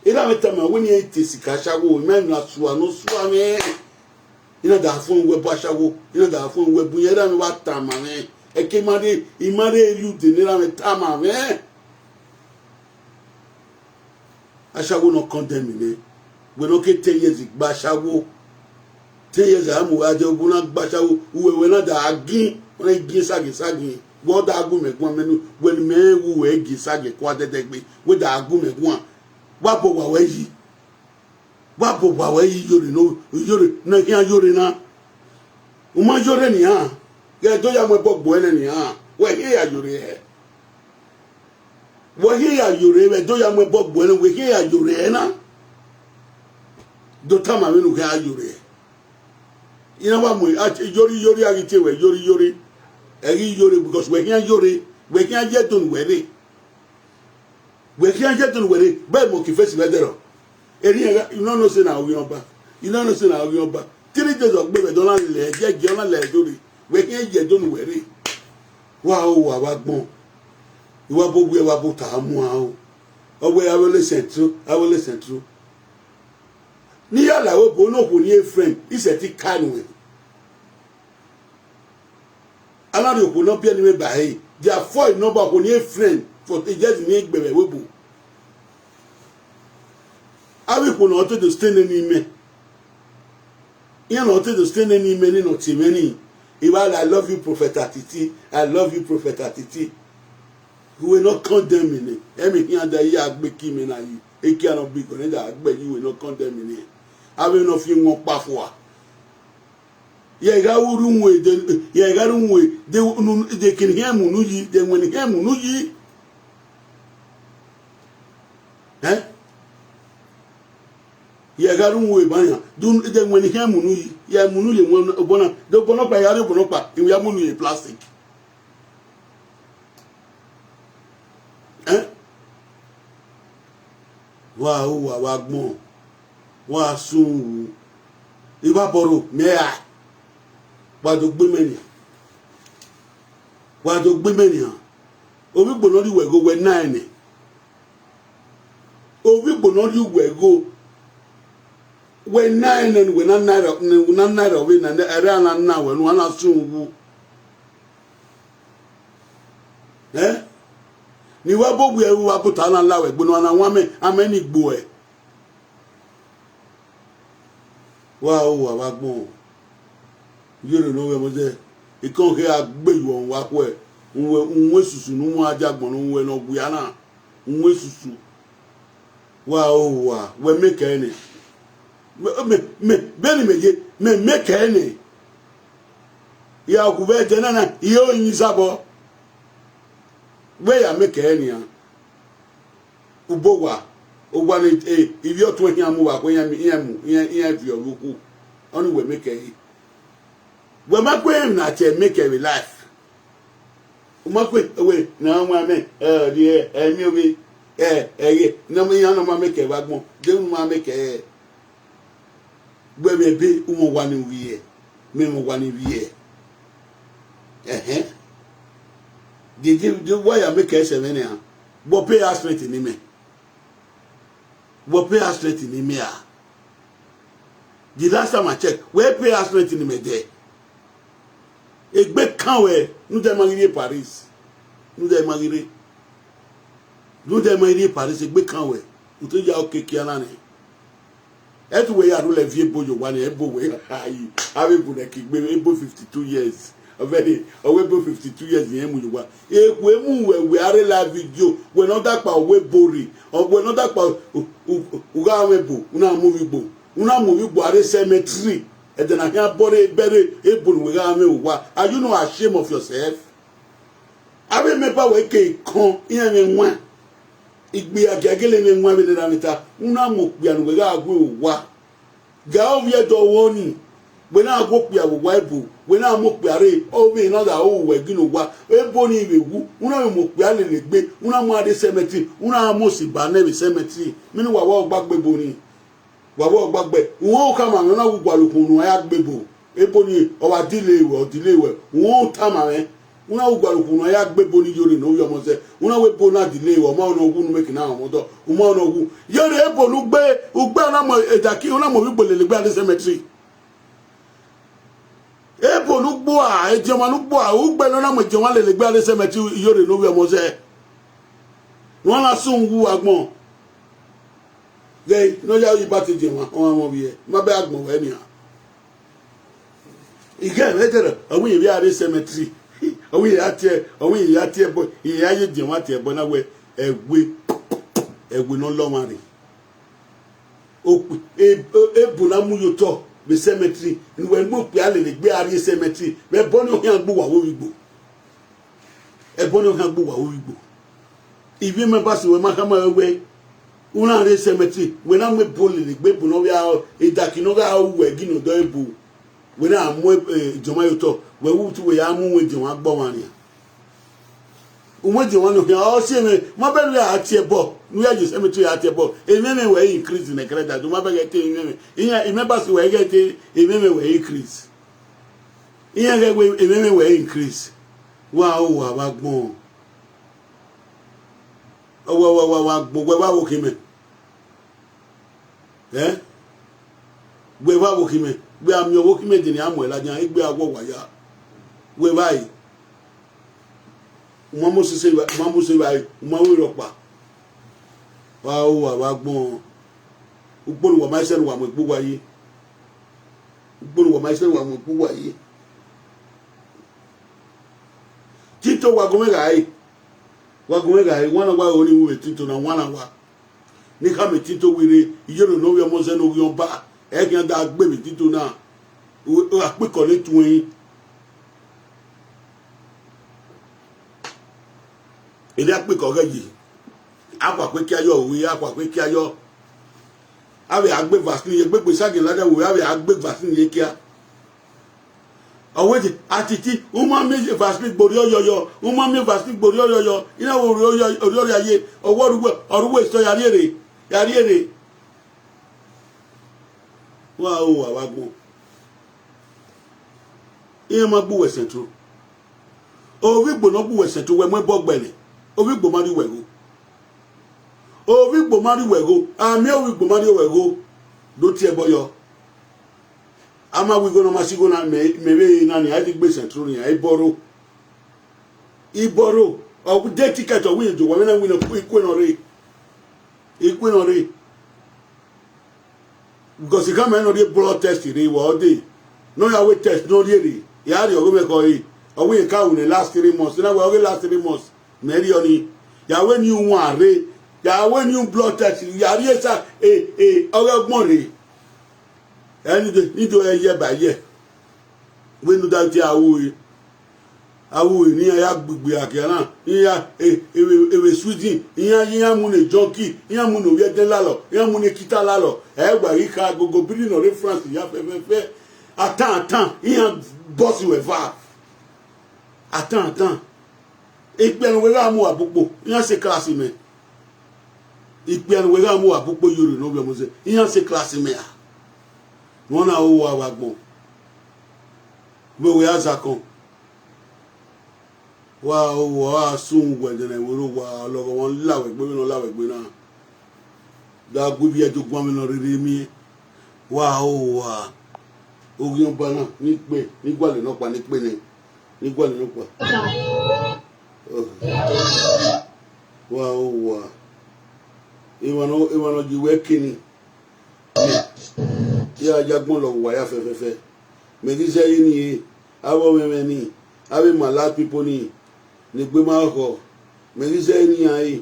Erha mwẹ tama wẹ ne iran te sika ashawo, ima emwi na sua ne ọ sua mwẹ. I na da fun wẹ bu ashawo, I na da fun wẹ bu iran, erha mwẹ wa tama mwẹ. Ẹke ima rre, ima rre rrie ude ne erha mwẹ tama mwẹ. Ashawo ne ọ condemn nẹ, wẹ ne ọ ke ten years gba ashawo. Ten years a mu gha dẹ, uwu na gba ashawo, uwẹ wẹ na da gin, ọ na gin sagin sagin. Wẹ ọ da gu mẹ guan mẹ nu, wẹ ne mẹ wu wẹ gin sagin kua dẹdẹgbe, wẹ da gu mẹ guan. Wa bọ wa wẹ yi. Wa bọ wa wẹ yi iyore ne, iyore ne khian yore na. U ma yore nian, ghẹ do ya mu ẹbọ gbe uẹ nẹ nian, wẹ khian ya yore hẹ. Wẹ khian ya yore, vbe do ya mu ẹbọ gbe uẹ nẹ, wẹ khian ya yore hẹ na. Do tama vbene u khian ya yore hẹ. Iran wa mu, a, yore, yore, a ghi tie wẹ yore, yore. Ẹ ghi yore, because wẹ khian yore, wẹ khian ye do ne uwẹ rre. Wẹ khian ye do ne uwẹ rre, but monkey face vbe ẹdẹrọ. Erriẹn gha, you no know say na oghian ọba. You no know say na oghian ọba. Three days ọ gbe vbe ẹdẹ, ọ na lẹ ẹgiẹgiẹ, ọ na lẹ ẹdẹ rre. Wẹ khian ye do ne uwẹ rre. Wa o, wa vbe agbọn. I wa bo wiẹ, wa bo ta mu a o. Ọ wẹ avbe ole Central, avbe ole Central. Ne I ya la ẹvbo obo ne okhuo ni friend, I sẹtin ka nuẹn. A na rhie okhuo ne ọ biẹ ne imẹ ba ẹre, therefore, nọmba okhuo ni friend for the years ni gbe vbe ẹvbo obo. Avbe ikhuo ne ọ te do stay nene imẹ. Iran ne ọ te do stay nene imẹ ni ne ọ tie mwẹ ni. I wa la, I love you, Prophet Atiti. I love you, Prophet Atiti. Uwẹ ne ọ condemn nẹ, ẹmwẹ khian da ya gbe ki imẹ na yi. Ekia ne ọ bi gọ ne da gbe yi, uwẹ ne ọ condemn nẹ. Avbe ne ọ fi wọn kpa fua. Ye I gha ru uwẹ de, ye I gha ru uwẹ de, unu, de kene khian mu unu yi, de wẹn ne khian mu unu yi. Ẹn? Ye gha ru uwu eba yan, du de wẹn ni khian munu yi, ya munu ye wẹn obọ na, de obọ nọkpa ya re obọ nọkpa, I ya munu ye plastic. Ẹn? Wa ru uwa vbe agbọn, wa sun wu. Evba bọrọ mẹ ra, wa do gbe mẹ nian, wa do gbe mẹ nian. Ovbi Igbo ne ọ rhie uwẹ igho, wẹ na ẹnẹ. Ovbi Igbo ne ọ rhie uwẹ igho, wẹ na ẹnẹ ne uwẹ na na ẹre, ne uwẹ na na ẹre ọvbe na, ẹre a na na wẹ, ne uwa na sun wu. Ẹn? Ne I wa bo wiẹ, wa bota na la wẹ egbe ne uwa na wan amẹ, amẹ ni gbe uẹ. Wa ru uwa vbe agbọn, ye ore ne ovbi ọmọ zẹ, ikọn khe a gbe yuọ wa khuẹ, uwẹ, uwẹ esusu ne uwẹ a dia agbọn ne uwẹ ne ọ wia na, uwẹ esusu. Wa ru uwa, wẹ mẹ kẹ nẹ. Mẹ, mẹ, mẹ, bẹghe ne mẹ ye, mẹ, mẹ kẹ nẹ. Ya gu vbe ẹdẹ na na, I ho yin zabọ. Wẹ ya mẹ kẹ nian. Ubo owa, owa ne, e, ivbi ọtuẹn khian mu vbe akhọe, iran mu, iran mu, iran, iran viọ vbe ukhu. Ọnii wẹ mẹ kẹ re. Wẹ ma kue emwi na tie mẹ kẹ vbe life. U ma kue, wẹ, ne a wan mẹ, ẹ, ọ rhie, ẹ, miẹn ovbe, ẹ, ẹghẹ, ne ọ ma, iran ne ọ ma mẹ kẹ vbe agbọn, de unu ma mẹ kẹ, ẹ. Wẹ mwẹ ebe, u mwẹ owa ne u vbiẹ, mẹ mwẹ owa ne I vbiẹ. Ẹhẹn. Dede, de wa ya mẹ kẹ sẹ mwẹ nian. Wẹ pay house rent ne imẹ. Wẹ pay house rent ne imẹ a? The last time I check, wẹ pay house rent ne imẹ dẹ. Egbe kan wẹ, ne u dẹ ma ghi rrie Paris. Ne u dẹ ma ghi rrie. Ne u dẹ ma ghi rrie Paris, egbe kan wẹ. U te ya okiekie na nẹ. Ẹtu wẹ ya rhulẹ viọ ebo ye owa ni, ebo wẹ, ayi, avbe ebo nẹ ke gbe, ebo fifty two years. Ọ vẹ ni, ọ wẹ ebo fifty two years irẹn mu ye owa. Ekhue mu wẹ, wẹ a rre live video, wẹ ne ọ dakpa wẹ ebo rri, ọ wẹ ne ọ dakpa u, u, u, u gha mwẹ ebo, u na mu ovbi Igbo, u na mu ovbi Igbo a rre cemetery, ẹdẹ na khian bọ rre, bẹrẹ ebo ne uwẹ gha mwẹ owa. Are you not ashamed of yourself? Avbe member wẹ ke kọn, iran mwẹ wan. Igbe a gia gele mwẹ wan vbene erha mwẹ ta, u na mu okpia ne uwẹ gha gu owa. Ga ovbi ẹdẹ ọvbọ nii, wẹ na gu okpia vbe owa ebo, wẹ na mu okpia rre, ovbi na gha ru uwẹ gele owa. Ebo nii vbe wu, u na vbe mu okpia lele egbe, u na mu a rre cemetery, u na mu osiba nẹ vbe cemetery. Mẹ ne uwa vbe ọgbagba ebo nii. Wa vbe ọgbagba, uhunmwu khama mwẹ, u na wu gualọ ukhunmwu ne uwa ya gbe ebo. Ebo nii, ọ wa delay wẹ, ọ delay wẹ, uhunmwu tama mwẹ. U na wu gualọ ukhunmwu ne uwa ya gbe ebo nii ye ore ne ovbi ọmọ zẹ. U na wẹ ebo na delay wẹ, ọ ma nọ wu ne u mẹ ke na rọnmwẹ odọ, u ma nọ wu. Ye ore ebo ne u gbe, u gbe, u na mu edaki, u na mu ovbi Igbo lele egbe a rre cemetery. Ebo ne u gbe ua, ediọnmwa ne u gbe ua, u gbe ne u na mu ediọnmwa lele egbe a rre cemetery ye ore ne ovbi ọmọ zẹ. Ne uwa na sun wu agbọn. Ghẹ ne ọ ya ru iba te ediọnmwa, ọmwa mwẹ ovbi ẹ, ma bẹ agbọn wẹ nian. Ighẹ ẹmwẹ dẹrẹ, ọ wẹ iyẹn vbe a rre cemetery, ọ wẹ iyẹn ya tie, ọ wẹ iyẹn ya tie ẹbọ, iyẹn ya ye ediọnmwa tie ẹbọ na wẹ, ẹwe, ẹwe ne ọ lọ ọmwa rre. Okpi, e, e, ebo na mu ye otọ vbe cemetery, ne uwẹ mu okpia lele egbe a rrie cemetery, vbe ẹbọ ni ọ khian gbe uwa vbe ovbi Igbo. Ẹbọ ni ọ khian gbe uwa vbe ovbi Igbo. Ivbi members wẹ ma khama wẹ, u na rre cemetery, wẹ na mu ebo lele egbe ebo ne ọ vbe a, edaki ne ọ gha ru uwẹ gele odọ ebo. Wẹ na mu, eh, ediọnmwa ye otọ, wẹ wu utu wẹ ya mu uwẹ ediọnmwa gbe ọmwa nian. Uwẹ ediọnmwa nọ khian, ọ si ẹmwẹ, ma bẹ ne u ya tie ẹbọ, ne u ya ye cemetery ya tie ẹbọ, emwẹmwẹ wẹ increase nẹ kẹrẹda, do ma bẹ ghẹ te emwẹmwẹ, iran, members wẹ ghẹ te emwẹmwẹ wẹ increase. Iran ghẹ wẹ emwẹmwẹ wẹ increase. Wa ru uwa vbe agbọn. Ọ wa, wa, wa, wa gbọn, wẹ vbe aro khin mẹ. Ẹ? Wẹ vbe aro khin mẹ. Wẹ a miẹn ọvbokhan mẹ deni a mu ẹre ladian, egbe a wọ uwa ya. Wẹ vbe a re. U ma mu osese vbe, u ma mu ose vbe a re, u ma ru rhọkpa. Wa ru uwa vbe agbọn. Ugbo ne uwa ma sẹ ne uwa mu egbe uwa ye. Ugbo ne uwa ma sẹ ne uwa mu egbe uwa ye. Tito wa gu mwẹ gha re. Wa gu mwẹ gha re, wana wa ro ni ru vbe tito na, wana wa. Ne I khama tito wẹ rre, iyore ne ovbi ọmọ zẹ ne ovbi ọba, ẹ khian da gbe vbe tito na. U, akpikọ ne tuẹn. Erriọ akpikọ ghẹ ye. Akhuakhue kia yọ, owe, akhuakhue kia yọ. Avbe a gbe vaccine ye, egbegbe sagin ladian owe, avbe a gbe vaccine ye kia. Ọ wẹ de, atiti, u ma miẹn vaccine gbe orhiọyọyọ, u ma miẹn vaccine gbe orhiọyọyọ, I na wẹ orhiọyọ, orhiọyọ ye, ọ wẹ ọ ru uwẹ, ọ ru uwẹ sẹ ya rrie rre, ya rrie rre. Wa ho uwa vbe agbọn. Iran ma gbe uwẹ Central. Ovbi Igbo ne ọ gbe uwẹ Central, wẹ mu ẹbọ gbe nẹ. Ovbi Igbo ma rhie uwẹ gho. Ovbi Igbo ma rhie uwẹ gho. A miẹn ovbi Igbo ma rhie uwẹ gho. Do tie ẹbọ yọ. A ma wẹ igho ne ọ ma si igho na, mẹ, mẹ vbe na nia, a i gbe Central nia, I bọrọ. I bọrọ. Ọ de ticket ọ wẹ irẹn do, wa mwẹ na wẹ ikue nọ rre. Ikue nọ rre. Because I khama ẹn ne ọ rhie blood test rre vbe ọ dee, ne ọ ya wẹ test ne ọ rhie rre, ya rrie ọghe mwẹ khọ re, ọ wẹ irẹn ka ru ne last three months, na wẹ ọghe last three months, mẹ rhie ọnii, ya wẹ ne uwan rre, ya wẹ ne blood test, ya rhie sa, e, e, ọghe ọgbọn rre. Ẹ ni do, ni do ẹre yẹ ba yẹ. Wẹ ne u da tie a ru re. Avbe uhi ne iran ya gbigbi akia na, iran, e, e, e, vbe Sweden, iran, iran mu ne junkie, iran mu ne ovbi ẹdẹn lalọ, iran mu ne ekita lalọ, ẹ wa ghi kha gogo biri ne ọ rre France ya fẹfẹfẹ. Atan atan, iran bọsi wẹ eva. Atan atan. Ikpia ne uwẹ gha mu uwa bukpo, iran sẹ class mẹ. Ikpia ne uwẹ gha mu uwa bukpo ye orhiọn ne ovbi ọmọ zẹ, iran sẹ class mẹ a. Ne ọ na ho uwa vbe agbọn. Vbe wẹ a zakọn. Wa ho uwa, a sun uwẹ ẹdẹnẹvbo rre uwa, ọlọghọmwa la wẹ egbe vbene ọ la wẹ egbe na. Da gu ivbi ẹdẹ oguan vbene ọ rherhe miẹn. Wa ho uwa. Oghian ọba na, ne ikpe, ne I gualọ nọkpa, ne ikpe nẹ, ne I gualọ nọkpa. Wa ho uwa. Emwa ne, emwa ne ọ ye uwẹ keni. Mẹ, I ra ya agbọn lọghọ uwa ya fẹfẹfẹ. Mẹ ghi zẹ ẹre nii re, avbe ọmwẹmwẹ nii, avbe mala pipo nii, ne egbe ma khọ, mẹ ghi zẹ ẹre ne iran re.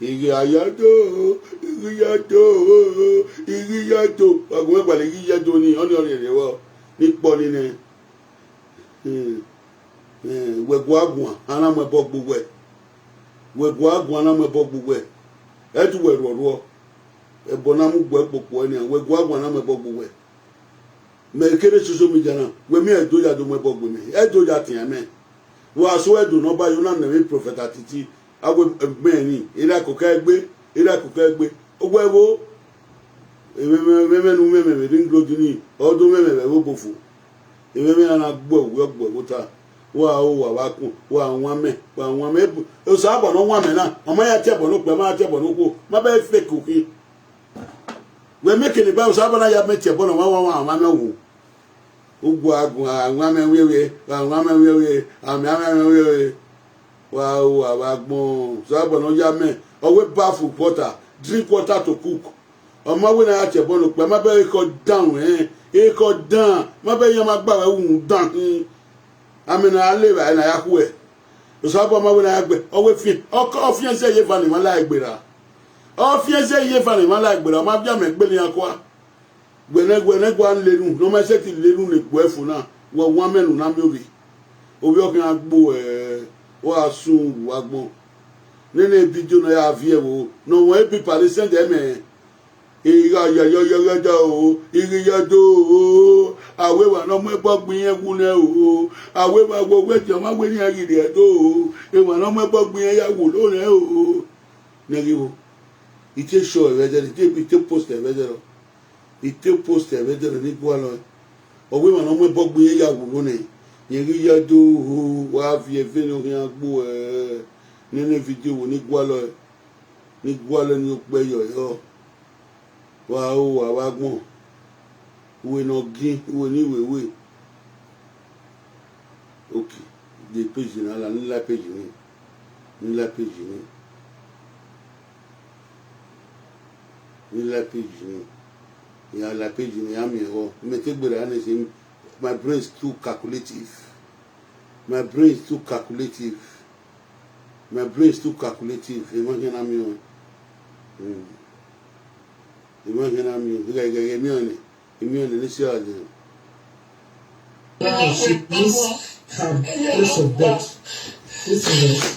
I ghi ya do, I ghi ya do, I ghi ya do. Wa gu mwẹ gualọ, I ghi ya do nii, ọnii ọnii rre vbọ, ne I kpọ nii nẹ. Hmm. Eh, wẹ gua guan, a na mu ẹbọ gbe uwẹ. Wẹ gua guan, a na mu ẹbọ gbe uwẹ. Ẹ te uwẹ rhuọrhuọ. Ẹbọ na mu gbe uwẹ kpokpo ẹre nian, wẹ gua guan, a na mu ẹbọ gbe uwẹ. Mẹ kere social media na, wẹ miẹn ẹdẹ ya do mu ẹbọ gbe mẹ, ẹdẹ ya tian mẹ. Wa so ẹdẹ ne ọ ba yo na nẹ vbe prophet Atiti, a wẹ, eh, mẹ ni, erha koko ẹgbe, erha koko ẹgbe. Owẹ vbo, Emwẹmwẹ ne u mwẹmwẹ vbe ring road nii, ọ do mwẹmwẹ vbe ẹvbo obofo. Emwẹmwẹ na gbe uwẹ gbe ẹvbo ota. Wa ho uwa vbe akun, wa wan mẹ, wa wan mẹ. Osanobua ne ọ wan mẹ na, ọ ma ya tie ẹbọ ne okpia, ọ ma ya tie ẹbọ ne okhuo, ma bẹghe fake ukhin. Wẹ miẹn ekene ba Osanobua na ya mẹ tie ẹbọ ne ọ ma wan wan mẹ wu. Ugbua gun, a wan mẹ wiẹwiẹ, a wan mẹ wiẹwiẹ, a miẹn a wan mẹ wiẹwiẹ. Wa ho uwa vbe agbọn, Osanobua ne ọ ya mẹ, ọ wẹ bath water, drink water to cook. Ọ ma wẹ ne a ya tie ẹbọ ne okpia, ma bẹghe ekhọe dan ruẹn, ekhọe dan, ma bẹghe iran ma gba ruẹ wu dan khin. Amẹ ne a le evbare ne a ya khuẹ. Osanobua ma wẹ ne a ya gbe, ọ wẹ fian, ọ fian zẹ ye eva ne emwa la egbe ra. Ọ fian zẹ ye eva ne emwa la egbe ra, ọ ma viọ amẹ gbele iran kua. Wẹ ne, wẹ ne gua lele unu, ne ọ ma sẹtin lele unu ne egbe fo na, wẹ wan mẹ ne u na miẹn ovbi. Ovbi ọ khian gbe uẹ, wa sun ru agbọn. Nene vidio ne ọ ya viẹ vbo, ne ọ wan ebi Palestine dẹ mẹ. Igha ya ya ya ya da o, ighi ya do o, a wẹ emwa ne ọ mu ẹbọ gbe irẹn wu nẹ o, a wẹ emwa wẹ owẹ diọn mwa wẹ ne iran ghi rhie ẹdo o, emwa ne ọ mu ẹbọ gbe irẹn ya wulo nẹ o. Nẹ ghi vbo, I te sure ẹmwẹ ẹdẹrẹ, I te, I te post ẹmwẹ ẹdẹrẹ, I te post ẹmwẹ ẹdẹrẹ ne I gualọ ẹe. Ọ wẹ emwa ne ọ mu ẹbọ gbe irẹn ya wulo nẹ, rẹn ghi ya do o, wa viẹ ẹve ne ọ khian gbe uẹ, nene vidio vbo ne I gualọ ẹe. Ne I gualọ ne okpẹ yọ yọ. Wa ho uwa vbe agbọn. Uwe ne ọ gin, uwe ne I wewe. Okay, de page na la, ne I like page ni. Ne I like page ni. Ne I like page ni. Ya like page ni, ya miẹn ẹghọ. Mẹ te gberra nẹ sẹ, my brain is too calculative. My brain is too calculative. My brain is too calculative. Emwa khian na miẹn ọẹn. Hmm. Emwa khian na miẹn ọẹn. Ighẹ, ighẹ, ighẹ miẹn ọẹn nẹ. Emwa khian na miẹn ọẹn. Let us see, please, um, place of death. This is it.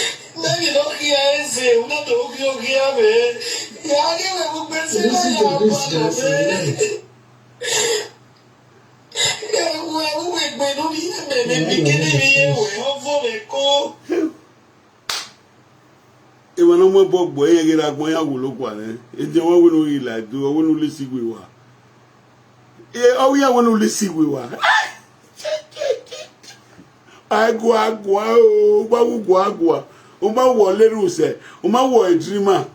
Mẹ ghi nọ khian ẹse, u na do khian okhian mwẹ. Ya ghe mwẹ vbe ugbe ẹse na ya ba na mwẹ. Ẹ wẹ, u wẹ egbe ne u rhie mẹ, mẹ bi kene vbe ye wẹ, ọvo mwẹ ko. Emwa ne ọ mu ẹbọ gbe ẹre, iran ghi rre agbọn, iran wolo guan nẹ. Ediọn wa wẹ ne u ghi la do, ọ wẹ ne u lesi we wa. E, ọ wẹ iran wẹ ne u lesi we wa. A gua gua o, u ma wu gua gua. U ma wọ lere usẹ, u ma wọ edrima.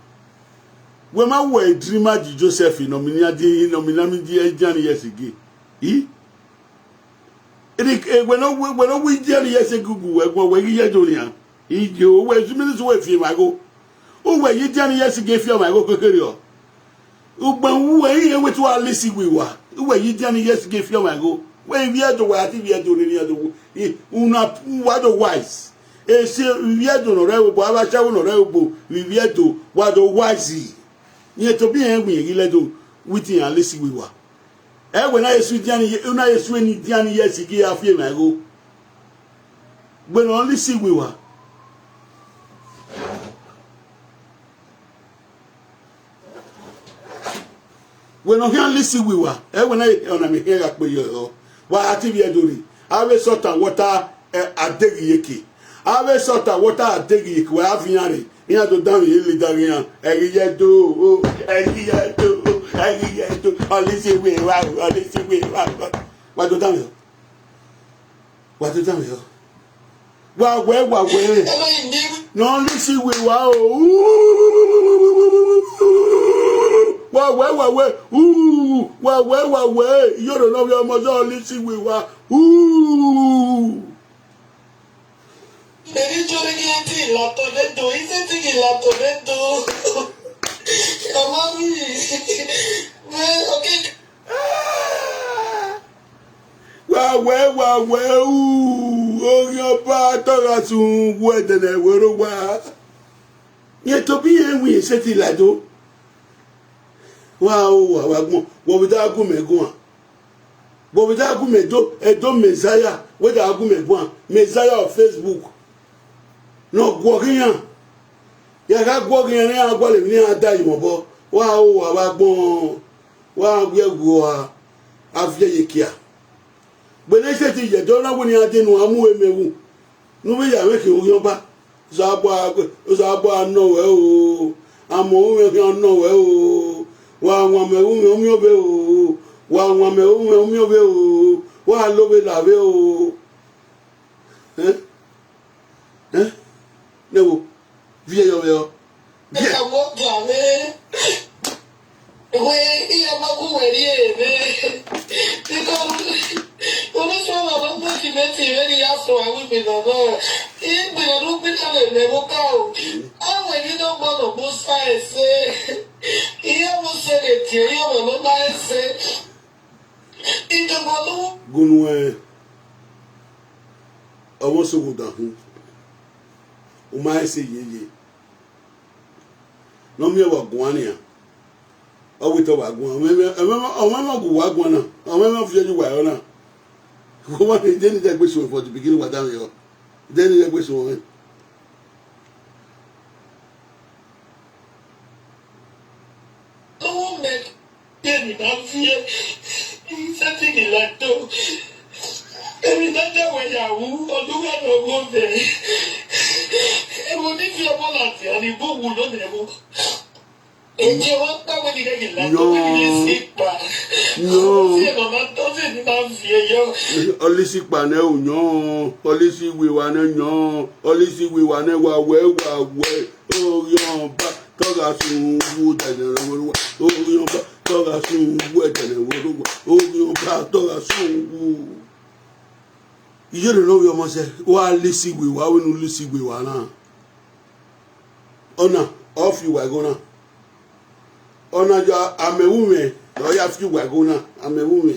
Wẹ ma wọ edrima ji Joseph nọ mi nian di, nọ mi na mi di ẹjan ni yẹ sige. I? Eni, eh, wẹ ne ọ wẹ, wẹ ne ọ wẹ idian ni yẹ sige gu wẹ guan, wẹ ghi yẹ do nian. Iye o, wẹ zumiri zu wẹ fi emwa igho. U wẹ ye idian ni yẹ sige fi ọmwa igho kekere ọ. Ugbo uwẹ iran wẹ te wa lesi we wa. U wẹ ye idian ni yẹ sige fi ọmwa igho. Wẹ ivbi Ẹdo, wẹ a te ivbi Ẹdo rere Ẹdo. I, una, wa do wise. Ese ivbi Ẹdo ne ọ rre obo, avbe ashawo ne ọ rre obo, ivbi Ẹdo, wa do wise. Rẹn tobọ iran winna ghi lẹ do, wẹ te iran lesi we wa. Ẹ wẹ na Jesu idian ni, na Jesu eni idian ni yẹ sige a fi emwa igho. Wẹ ne ọ lesi we wa. Wẹ ne ọ khian lesi we wa. Ẹ wẹ na ọna mẹ khian gha kpe yọ ẹre. Wa a te ivbi Ẹdo rre. Avbe salt and water, eh, adeghi yeke. Avbe salt and water adeghi yeke, wa a vian rre. Iran do danmwẹ ye leda ghe iran. Ẹ ghi yẹ do o, ẹ ghi yẹ do o, ẹ ghi yẹ do. Ọ lesi we wa o, ọ lesi we wa o. Wa do danmwẹ o. Wa do danmwẹ o. Wa wẹ, wa wẹ. Ne ọ lesi we wa o. Wa wẹ, wa wẹ. Wa wẹ, wa wẹ. Iyoro ne ọ vbe ọmọ zẹ, ọ lesi we wa. Eri jori ghi ẹtin la tọ ne do, isẹtin ghi la tọ ne do. Ọmọ mi, mẹ, okay. Wa wẹ, wa wẹ, u, oghian ọba tọ gha sun wẹ ẹdẹnẹ wẹ ro wa. Rẹn tobọ iran winna isẹtin la do. Wa o, wa, wa gbọn, wẹ vbe da gu mẹ guan. Wẹ vbe da gu mẹ do, Ẹdo Messiah, wẹ da gu mẹ guan, Messiah of Facebook. Ne ọ guọghọ iran. Ya gha guọghọ iran, iran gualọ emwi ne iran da yi mwẹ obọ. Wa o, wa, wa gbọn, wa wiẹ wu a, a viẹ ye kia. Gbene isẹtin ye Ẹdo na wẹ ne iran dee ne uwa mu emwi ẹvbo. Ne u vbe ya mwẹ khian oghian ọba. Osanobua, Osanobua nọ wẹ o. Amọ mwẹ khian nọ wẹ o. Wa wan mẹ vbe umian umian ọvbe o. Wa wan mẹ vbe umian umian ọvbe o. Wa lo vbe la vbe o. Ẹn? Ẹn? Nẹ wo, viẹ yọ vbe ọ. Viẹ. Ẹka wọ ga mwẹ. Wẹ, iran ma gu wẹ rrie mwẹ. Because unu Ti vbene I ya sẹ ọmwa wẹ igbinna na, igbinna ne u gbinna vbe ẹmwẹ vbe oka o. A wẹ ghi ne ọmọ ne ọ mu sa ẹse, iran vbe sẹ ne tie iran ọmwa ne ọ ma ẹse. Ijọba ne u Gunu ẹn, ọmọ sogho dan hun, u ma ẹse yeye. Ne ọ miẹn vbe ọ guan nian, ọ wẹ te ọ wa guan. Ọmọ ẹmwẹ, ọmọ ẹmwẹ, ọmọ ẹmwẹ ọghe uwa guan na, ọmọ ẹmwẹ ọviẹn ye uwa ẹre na. Uwa ne de ne I dẹgbe suẹn for the beginning, wa danmwehọ. De ne I dẹgbe suẹn mwẹ. Ọmọ mẹ, emwi na viẹ, I sẹtin ghi la do. Emwi na da wẹ ya wu, ọ do gha nọ gho vẹ. Ẹvbo ni viọ ọmọ ladian ni bu wu nọ nẹ ẹvbo. Eje wa kpa wẹ ni ghẹ ghi la do, wẹ ni ghi si kpa. Yọ. Ọ viẹ nọ na, ọ viẹ ni na viẹ yọ. Ọ lisi kpa nẹ o yọ, ọ lisi wẹ wa nẹ yọ, ọ lisi wẹ wa nẹ wa wẹ wa wẹ. Orhiọn Ọba tọ gha sun wu dẹnẹ vbe oruwa. Orhiọn Ọba tọ gha sun wu dẹnẹ vbe oruwa. Orhiọn Ọba tọ gha sun wu. Iyore ne ovbi ọmọ sẹ, wa lisi wẹ wa, wẹ ne u lisi wẹ wa na. Ọna, ọ fi uwa igho na. Ọna ya amẹ ru mwẹ, ọ ya fi uwa igho na, amẹ ru mwẹ.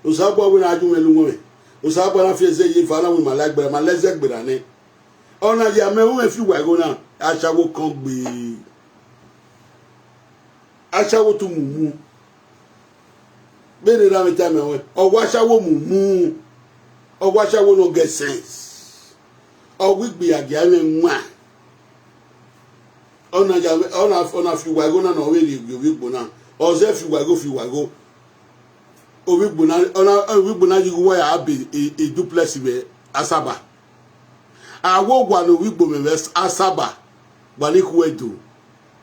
Osanobua wẹ ne a yu mwẹ lu wẹ. Osanobua na fi ẹzẹ ye eva na wẹ ma la ẹgbẹra, ma la ẹzẹ ẹgbẹra nẹ. Ọna ya amẹ ru mwẹ fi uwa igho na, ashawo kan gbe. Ashawo tu mumu. Vbene erha mwẹ tama ruẹ, ọ wa ashawo mumu, ọ wa ashawo ne ọ get sense, ọ wa igbe ya gie mwẹ wan. Ọna ya, ọna, ọna fi uwa igho na ne ọ vbe rhie ovbi igbo na, ọ zẹ fi uwa igho, fi uwa igho. Ovbi igbo na, ọna, ovbi igbo na ye igho uwa ya be e, e duplex vbe Asaba. A wo wa ne ovbi igbo mwẹ vbe Asaba, wa ni khu ẹdo.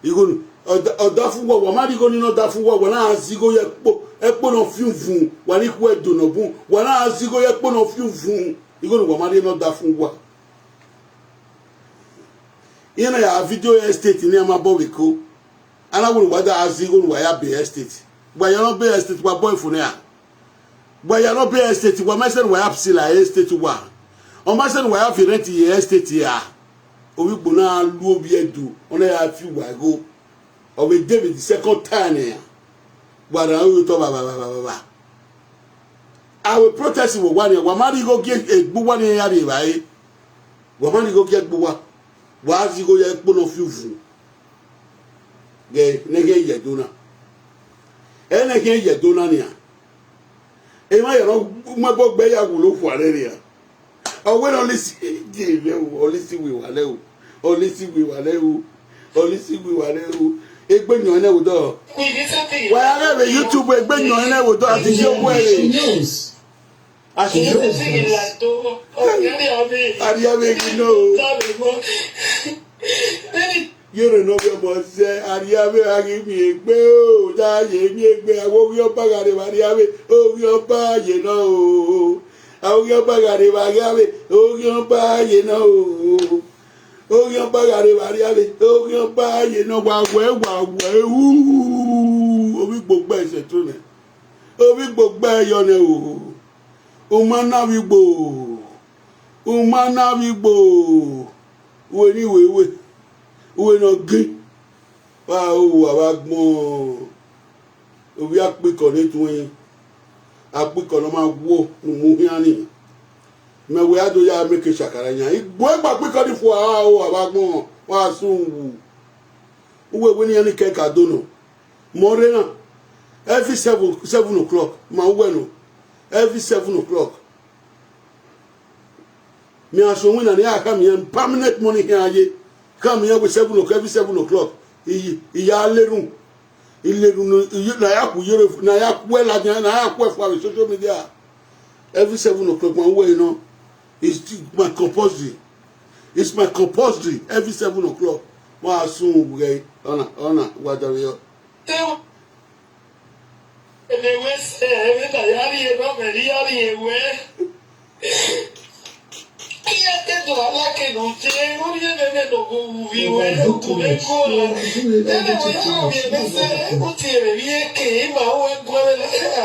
Igho ni, ọ da, ọ da fun uwa, wa ma rhie igho ni ne ọ da fun uwa, wa na zẹ igho ye ẹkpo, ẹkpo ne ọ fian uvun, wa ni khu ẹdo ne ọ bun, wa na zẹ igho ye ẹkpo ne ọ fian uvun. Igho ni wa ma rhie ne ọ da fun uwa. Iran na ya video estate ne iran ma bọ vbe Eko. A na wẹ ne uwa da zẹ igho ne uwa ya be estate. Wa ya ne ọ be estate, wa bọ fo ne a. Wa ya ne ọ be estate, wa ma sẹ ne uwa ya psi la estate uwa. Ọ ma sẹ ne uwa ya fi rent ye estate ra. Ovbi igbo na lu ovbi ẹdo, ọ na ya fi uwa igho. Ọ vbe de vbe the second time nẹ, wa rhan aro ye otọ vba vba vba vba vba. A vbe protest vbe owa nian, wa ma rhie igho gie egbe uwa nian ya rhie evbare. Wa ma rhie igho gie egbe uwa, wa zẹ igho ye ẹkpo ne ọ fian uvun. Ghẹ ne ẹghẹ ye ẹdo na. Ẹre ne ẹghẹ ye ẹdo na nian. Emwa ya ne ọ mu ẹbọ gbe ya wulo okhuo arẹrẹ ra. Ọ wẹ ne ọ lisi ye lẹ o, ọ lisi wẹ wa lẹ o, ọ lisi wẹ wa lẹ o, ọ lisi wẹ wa lẹ o. Egbe yọn nẹ vbe odọ. Wa ya ghẹ vbe YouTube, egbe yọn nẹ vbe odọ, a ti ye owa ẹre. Arriaveghi nọ o. Yẹrẹ ne ovbi ọmọ sẹ, arriavbe a ghi miẹn egbe o, da ye miẹn egbe, a wẹ Orhiọn Ọba gha rre vbe arriavbe, Orhiọn Ọba ye nọ o. A wẹ Orhiọn Ọba gha rre vbe arriavbe, Orhiọn Ọba ye nọ o. Orhiọn Ọba gha rre vbe arriavbe, Orhiọn Ọba ye nọ, wa wẹ, wa wẹ, u, ovbi igbo gbe ẹsẹ to nẹ. Ovbi igbo gbe ẹyọ nẹ o. U ma na vbe igbo. U ma na vbe igbo. Uwẹ ni wẹ wẹ, uwẹ ne ọ gin, wa ru avbe agbọn, ovbi akpikọ ne tuẹn, akpikọ ne ọ ma wo ne u mu khian ni. Mẹ wẹ a do ya make shakara yan, I gbe egbe akpikọ ni fua, wa ru avbe agbọn, wa sun wu. Uwẹ wẹ ne iran ni kẹ ka do nọ. Mẹ ọ rre na, every seven, seven o'clock, ma uwẹ nọ, every seven o'clock. Mẹ a sẹ winna ne a khama iran permanent money khian ye, khama iran wẹ seven o'clock, every seven o'clock, I, I ya lerun, I lerun ne, I, ne a ya khu yere, ne a ya khu ladian, ne a ya khu fua vbe social media. Every seven o'clock, ma uwẹ nọ. It's my compulsory. It's my compulsory every seven o'clock. Ma sun ghẹ, ọna, ọna, wa da vbe yọ. Ẹmwẹ wẹ sẹ, ẹmwẹ na ya rhie nọ, mẹ ne I ya rhie wẹ. I ya te do a like ne u je, u rhie ẹmwẹ mwẹ ne ọ gho wu vbe wẹ, u ku mwẹ guan. Ẹmwẹ wẹ ya ru vbe ẹmwẹ sẹ, u tie mwẹ vbe eke, ima ru ẹguae mwẹ na.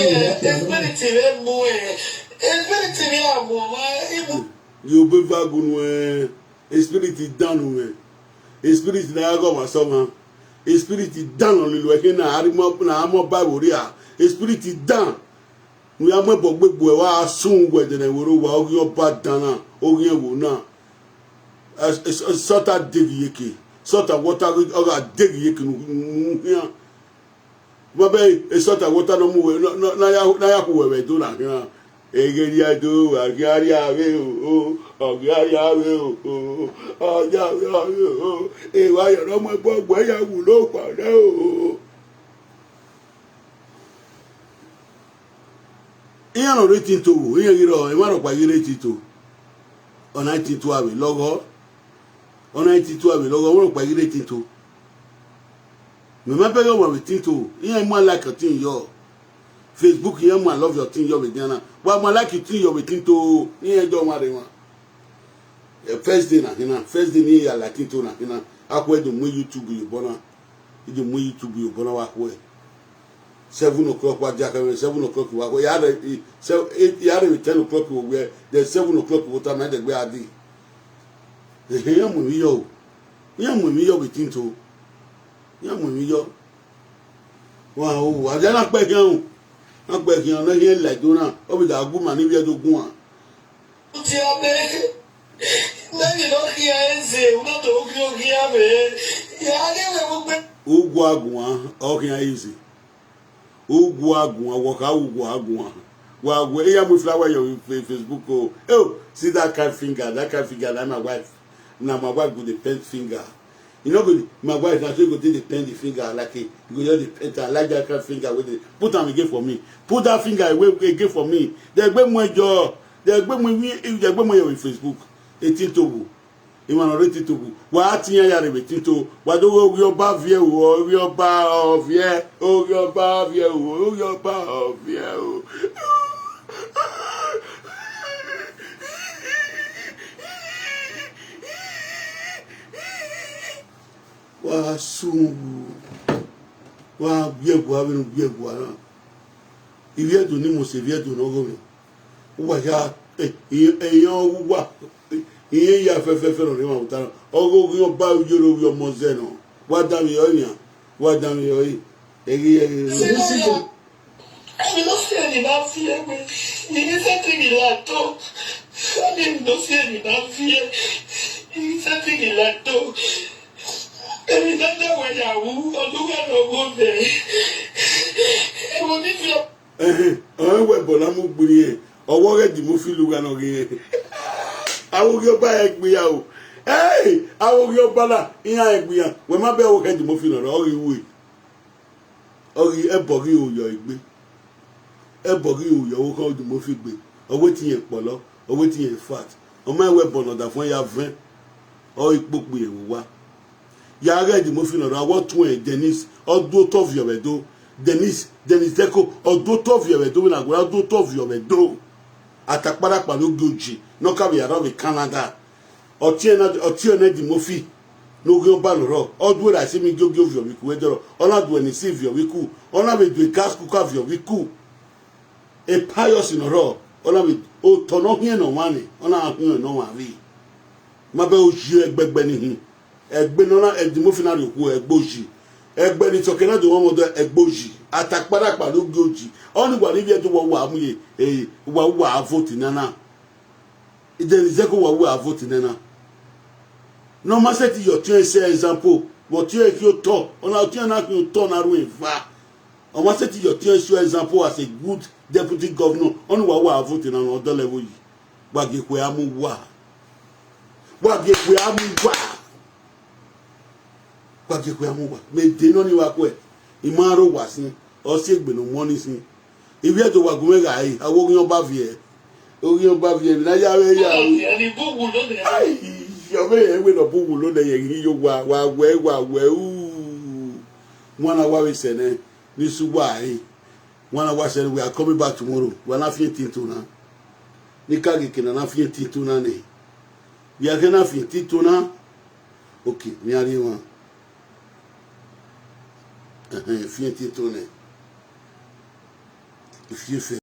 Spirit vbe mu ẹn, spirit vbe a mu ọmwa, imu. Ye obọ eva gu nuẹn, spirit dan nu mwẹ, spirit ne a ya ghe ọmwa sẹ ọmwa, spirit dan ne ọ lele uẹ khin na, a rhie mọ, ne a mọ ba ẹvbo rria, spirit dan. Ne u ya mu ẹbọ gbe gbe uẹ, wa sun uwẹ ẹdẹnẹvbo rre owa, oghian ọba dan na, oghian ẹvbo na. Ẹ, ẹ, ẹ, salt a deghe iyeke, salt and water ọ gha deghe iyeke ne u, ne u khian. Ma bẹ e salt and water ne ọ mu wẹ, ne, ne, ne a ya, ne a ya khu wẹ vbe Ẹdo na khian. Eghe rria do, a ghi a rria vbe o, ọ ghi a rria vbe o, ọ ghi a rria vbe o. Evba yọ ne ọ mu ẹbọ gbe uẹ ya wulo okhuo nẹ o. Iran ne ọ rre Tinto vbo, iran ghi rrọọ, emwa rhọkpa ghi rre Tinto. Ọna i Tinto a vbe lọghọ. Ọna i Tinto a vbe lọghọ, emwa rhọkpa ghi rre Tinto. Mẹ ma bẹghe ọmwa vbe Tinto, iran i mu like ọtẹn yọ. Facebook iran mu love ọtẹn yọ vbe dian na. Wa mu like ọtẹn yọ vbe Tinto, iran i do ọmwa rre emwa. Eh, first day na hina, first day ne iran ya like Tinto na hina. Akhuẹ do mu YouTube ye obọ na. I do mu YouTube ye obọ na wa khuẹ. Seven o'clock wa dia khẹ mwẹ, seven o'clock wa khuẹ. Ya rre, i, se-, i, ya rre vbe ten o'clock vbe owiẹ, then seven o'clock vbe ota ma ẹdẹgbe a di. Ehe, iran mu emwi yọ o. Iran mu emwi yọ vbe Tinto. Iran mu emwi yọ. Wa o, a dia na kpẹ khian o. Na kpẹ khian, ne khian la do na, ọ vbe da gu ima ne ivbi Ẹdo guan. Uti amẹ, mẹ ghi nọ khian eze, u na do ghi oghian mwẹ. Ya ghe mwẹ mu gbe. Uguan guan, ọ khian eze. Uguan guan, wọ kha uguan guan. Wa wẹ, iran mu flower yọ vbe Facebook o. Oh, see that kind finger, that kind finger, na my wife. Na my wife go dey paint finger. You know, go, my wife, na so you go take dey paint the finger like a, you go just dey paint am like that kind finger wey dey, put am again for me. Put that finger away again for me. They gbe mu ẹjọ, they gbe mu, they gbe mu your Facebook. Etin tobu. Emwa ne ọ rre Tinto vbo, wa tie iran ya rre vbe Tinto, wa do ghe oghian ọba viẹ o, oghian ọba ọ viẹ, oghian ọba viẹ o, oghian ọba ọ viẹ o. Wa sunu, wa gbe ẹguae vbene u gbe ẹguae na. Ivbi Ẹdo ne I mu sẹ, ivbi Ẹdo ne ọ gho mwẹ. Uwa hia, eh, iran, iran uwa, iran ya fẹfẹfẹ ne ọ rre emwa vbe ota na. Ọ ghe oghian ọba, u yere ovbi ọmọ zẹ nọ. Wa danmwehọ nian, wa danmwehọ ẹre. Ẹghe, ẹghe, ẹghe. Emwi ne ọ si ẹre ni na fi ẹre, ni ne I sẹtin ghi la do. Emwi ne ọ si ẹre ni na fi ẹre, ni ne I sẹtin ghi la do. Emwi ne a da wẹ ya ru, ọ lugha ne ọ gho nẹ. Ẹvbo ni fi Ẹhẹn, ọnrẹn wẹ ẹbọ na mu gbe irẹn, ọ wẹ ọghe Eddie Murphy lugha ne ọ ghe irẹn. Avbe oghian ọba rẹn gbe iran o. Ẹi, avbe oghian ọba na, iran rẹn gbe iran. Wẹ ma bẹghe ọghe Eddie Murphy nọ rre, ọ ghi ru ẹe. Ọ ghi, ẹbọ ghi ru yọ egbe. Ẹbọ ghi ru yọ ọvbokhan Eddie Murphy egbe. Ọ wẹ te irẹn kpọlọ, ọ wẹ te irẹn fat. Ọ ma wẹ ẹbọ ne ọdafẹn ya vẹn. Ọ i kpokpo irẹn vbe owa. Ya ghe Eddie Murphy nọ rre, ọ wẹ ọ tuẹn Dennis, ọ do otọ viọ vbe Ẹdo. Dennis, Dennis Zeko, ọ do otọ viọ vbe Ẹdo, vbene a gualọ, ọ do otọ viọ vbe Ẹdo. Atakparakpa ne ogie oji, ne ọ ka vbe ya rrọọ vbe Canada. Ọ tie na, ọ tie ne Eddie Murphy, ne oghian ọba nọ rrọọ, ọ duẹn ra simi giogie viọ vbe iku vbe Ẹdo rrọọ, ọ na duẹn ne isi viọ vbe iku, ọ na vbe duẹn gas cooker viọ vbe iku. Pius nọ rrọọ, ọ na vbe, otọ ne ọ khian ne ọmwa ni, ọ na khian ne ọmwa vbe. Ma bẹghe oji ẹgbẹgbẹ ni hin. Ẹgbe ne ọ na, Eddie Murphy na rhie okhuo, ẹgbe oji. Ẹgbe ni tọkẹ na do mwamwa ọdọ, ẹgbe oji. Atakparakpa ne ogie oji. Ọni wa ni vbiẹ do wa, wa mu ye, eh, wa, wa vote nana. Dennis Zeko, wa, wa vote nana. Ne ọ ma sẹtin ye ọtiọnrẹn sẹ example, vbe ọtiọnrẹn khian otọ, ọ na ọtiọnrẹn na khian otọ na ru eva. Ọ ma sẹtin ye ọtiọnrẹn sẹ example as a good deputy governor, ọni wa, wa vote nana, ọ dọlọ ẹvbo yi. Wa gie ekhue a mu uwa. Wa gie ekhue a mu uwa. Wa gie ekhue a mu uwa. Mẹ de nọ ni wa khuẹ. I ma rre owa sin. Ọ si egbe ne ọ mu ọnii sin. Ivbi Ẹdo wa gu mwẹ gha re. Avbe oghian ọba viẹ. Oghian ọba viẹ. Emwi ne a ya vbe ya ru. Ai, ọ vbe rẹn wẹ ne ọ bu wulo nẹ, yẹ ghi yo wa, wa wẹ, wa wẹ, u. Wan na wa vbe sẹ nẹ, ni su wa re. Wan na wa sẹ nẹ, we are coming back tomorrow. Wa na fian Tinto na. Ne I ka ghe eke ne a na fian Tinto na nẹ. Vbe a khẹ na fian etito na, okay, ne a rrie emwa. Ẹhẹn, fian etito nẹ. Ifiẹfẹ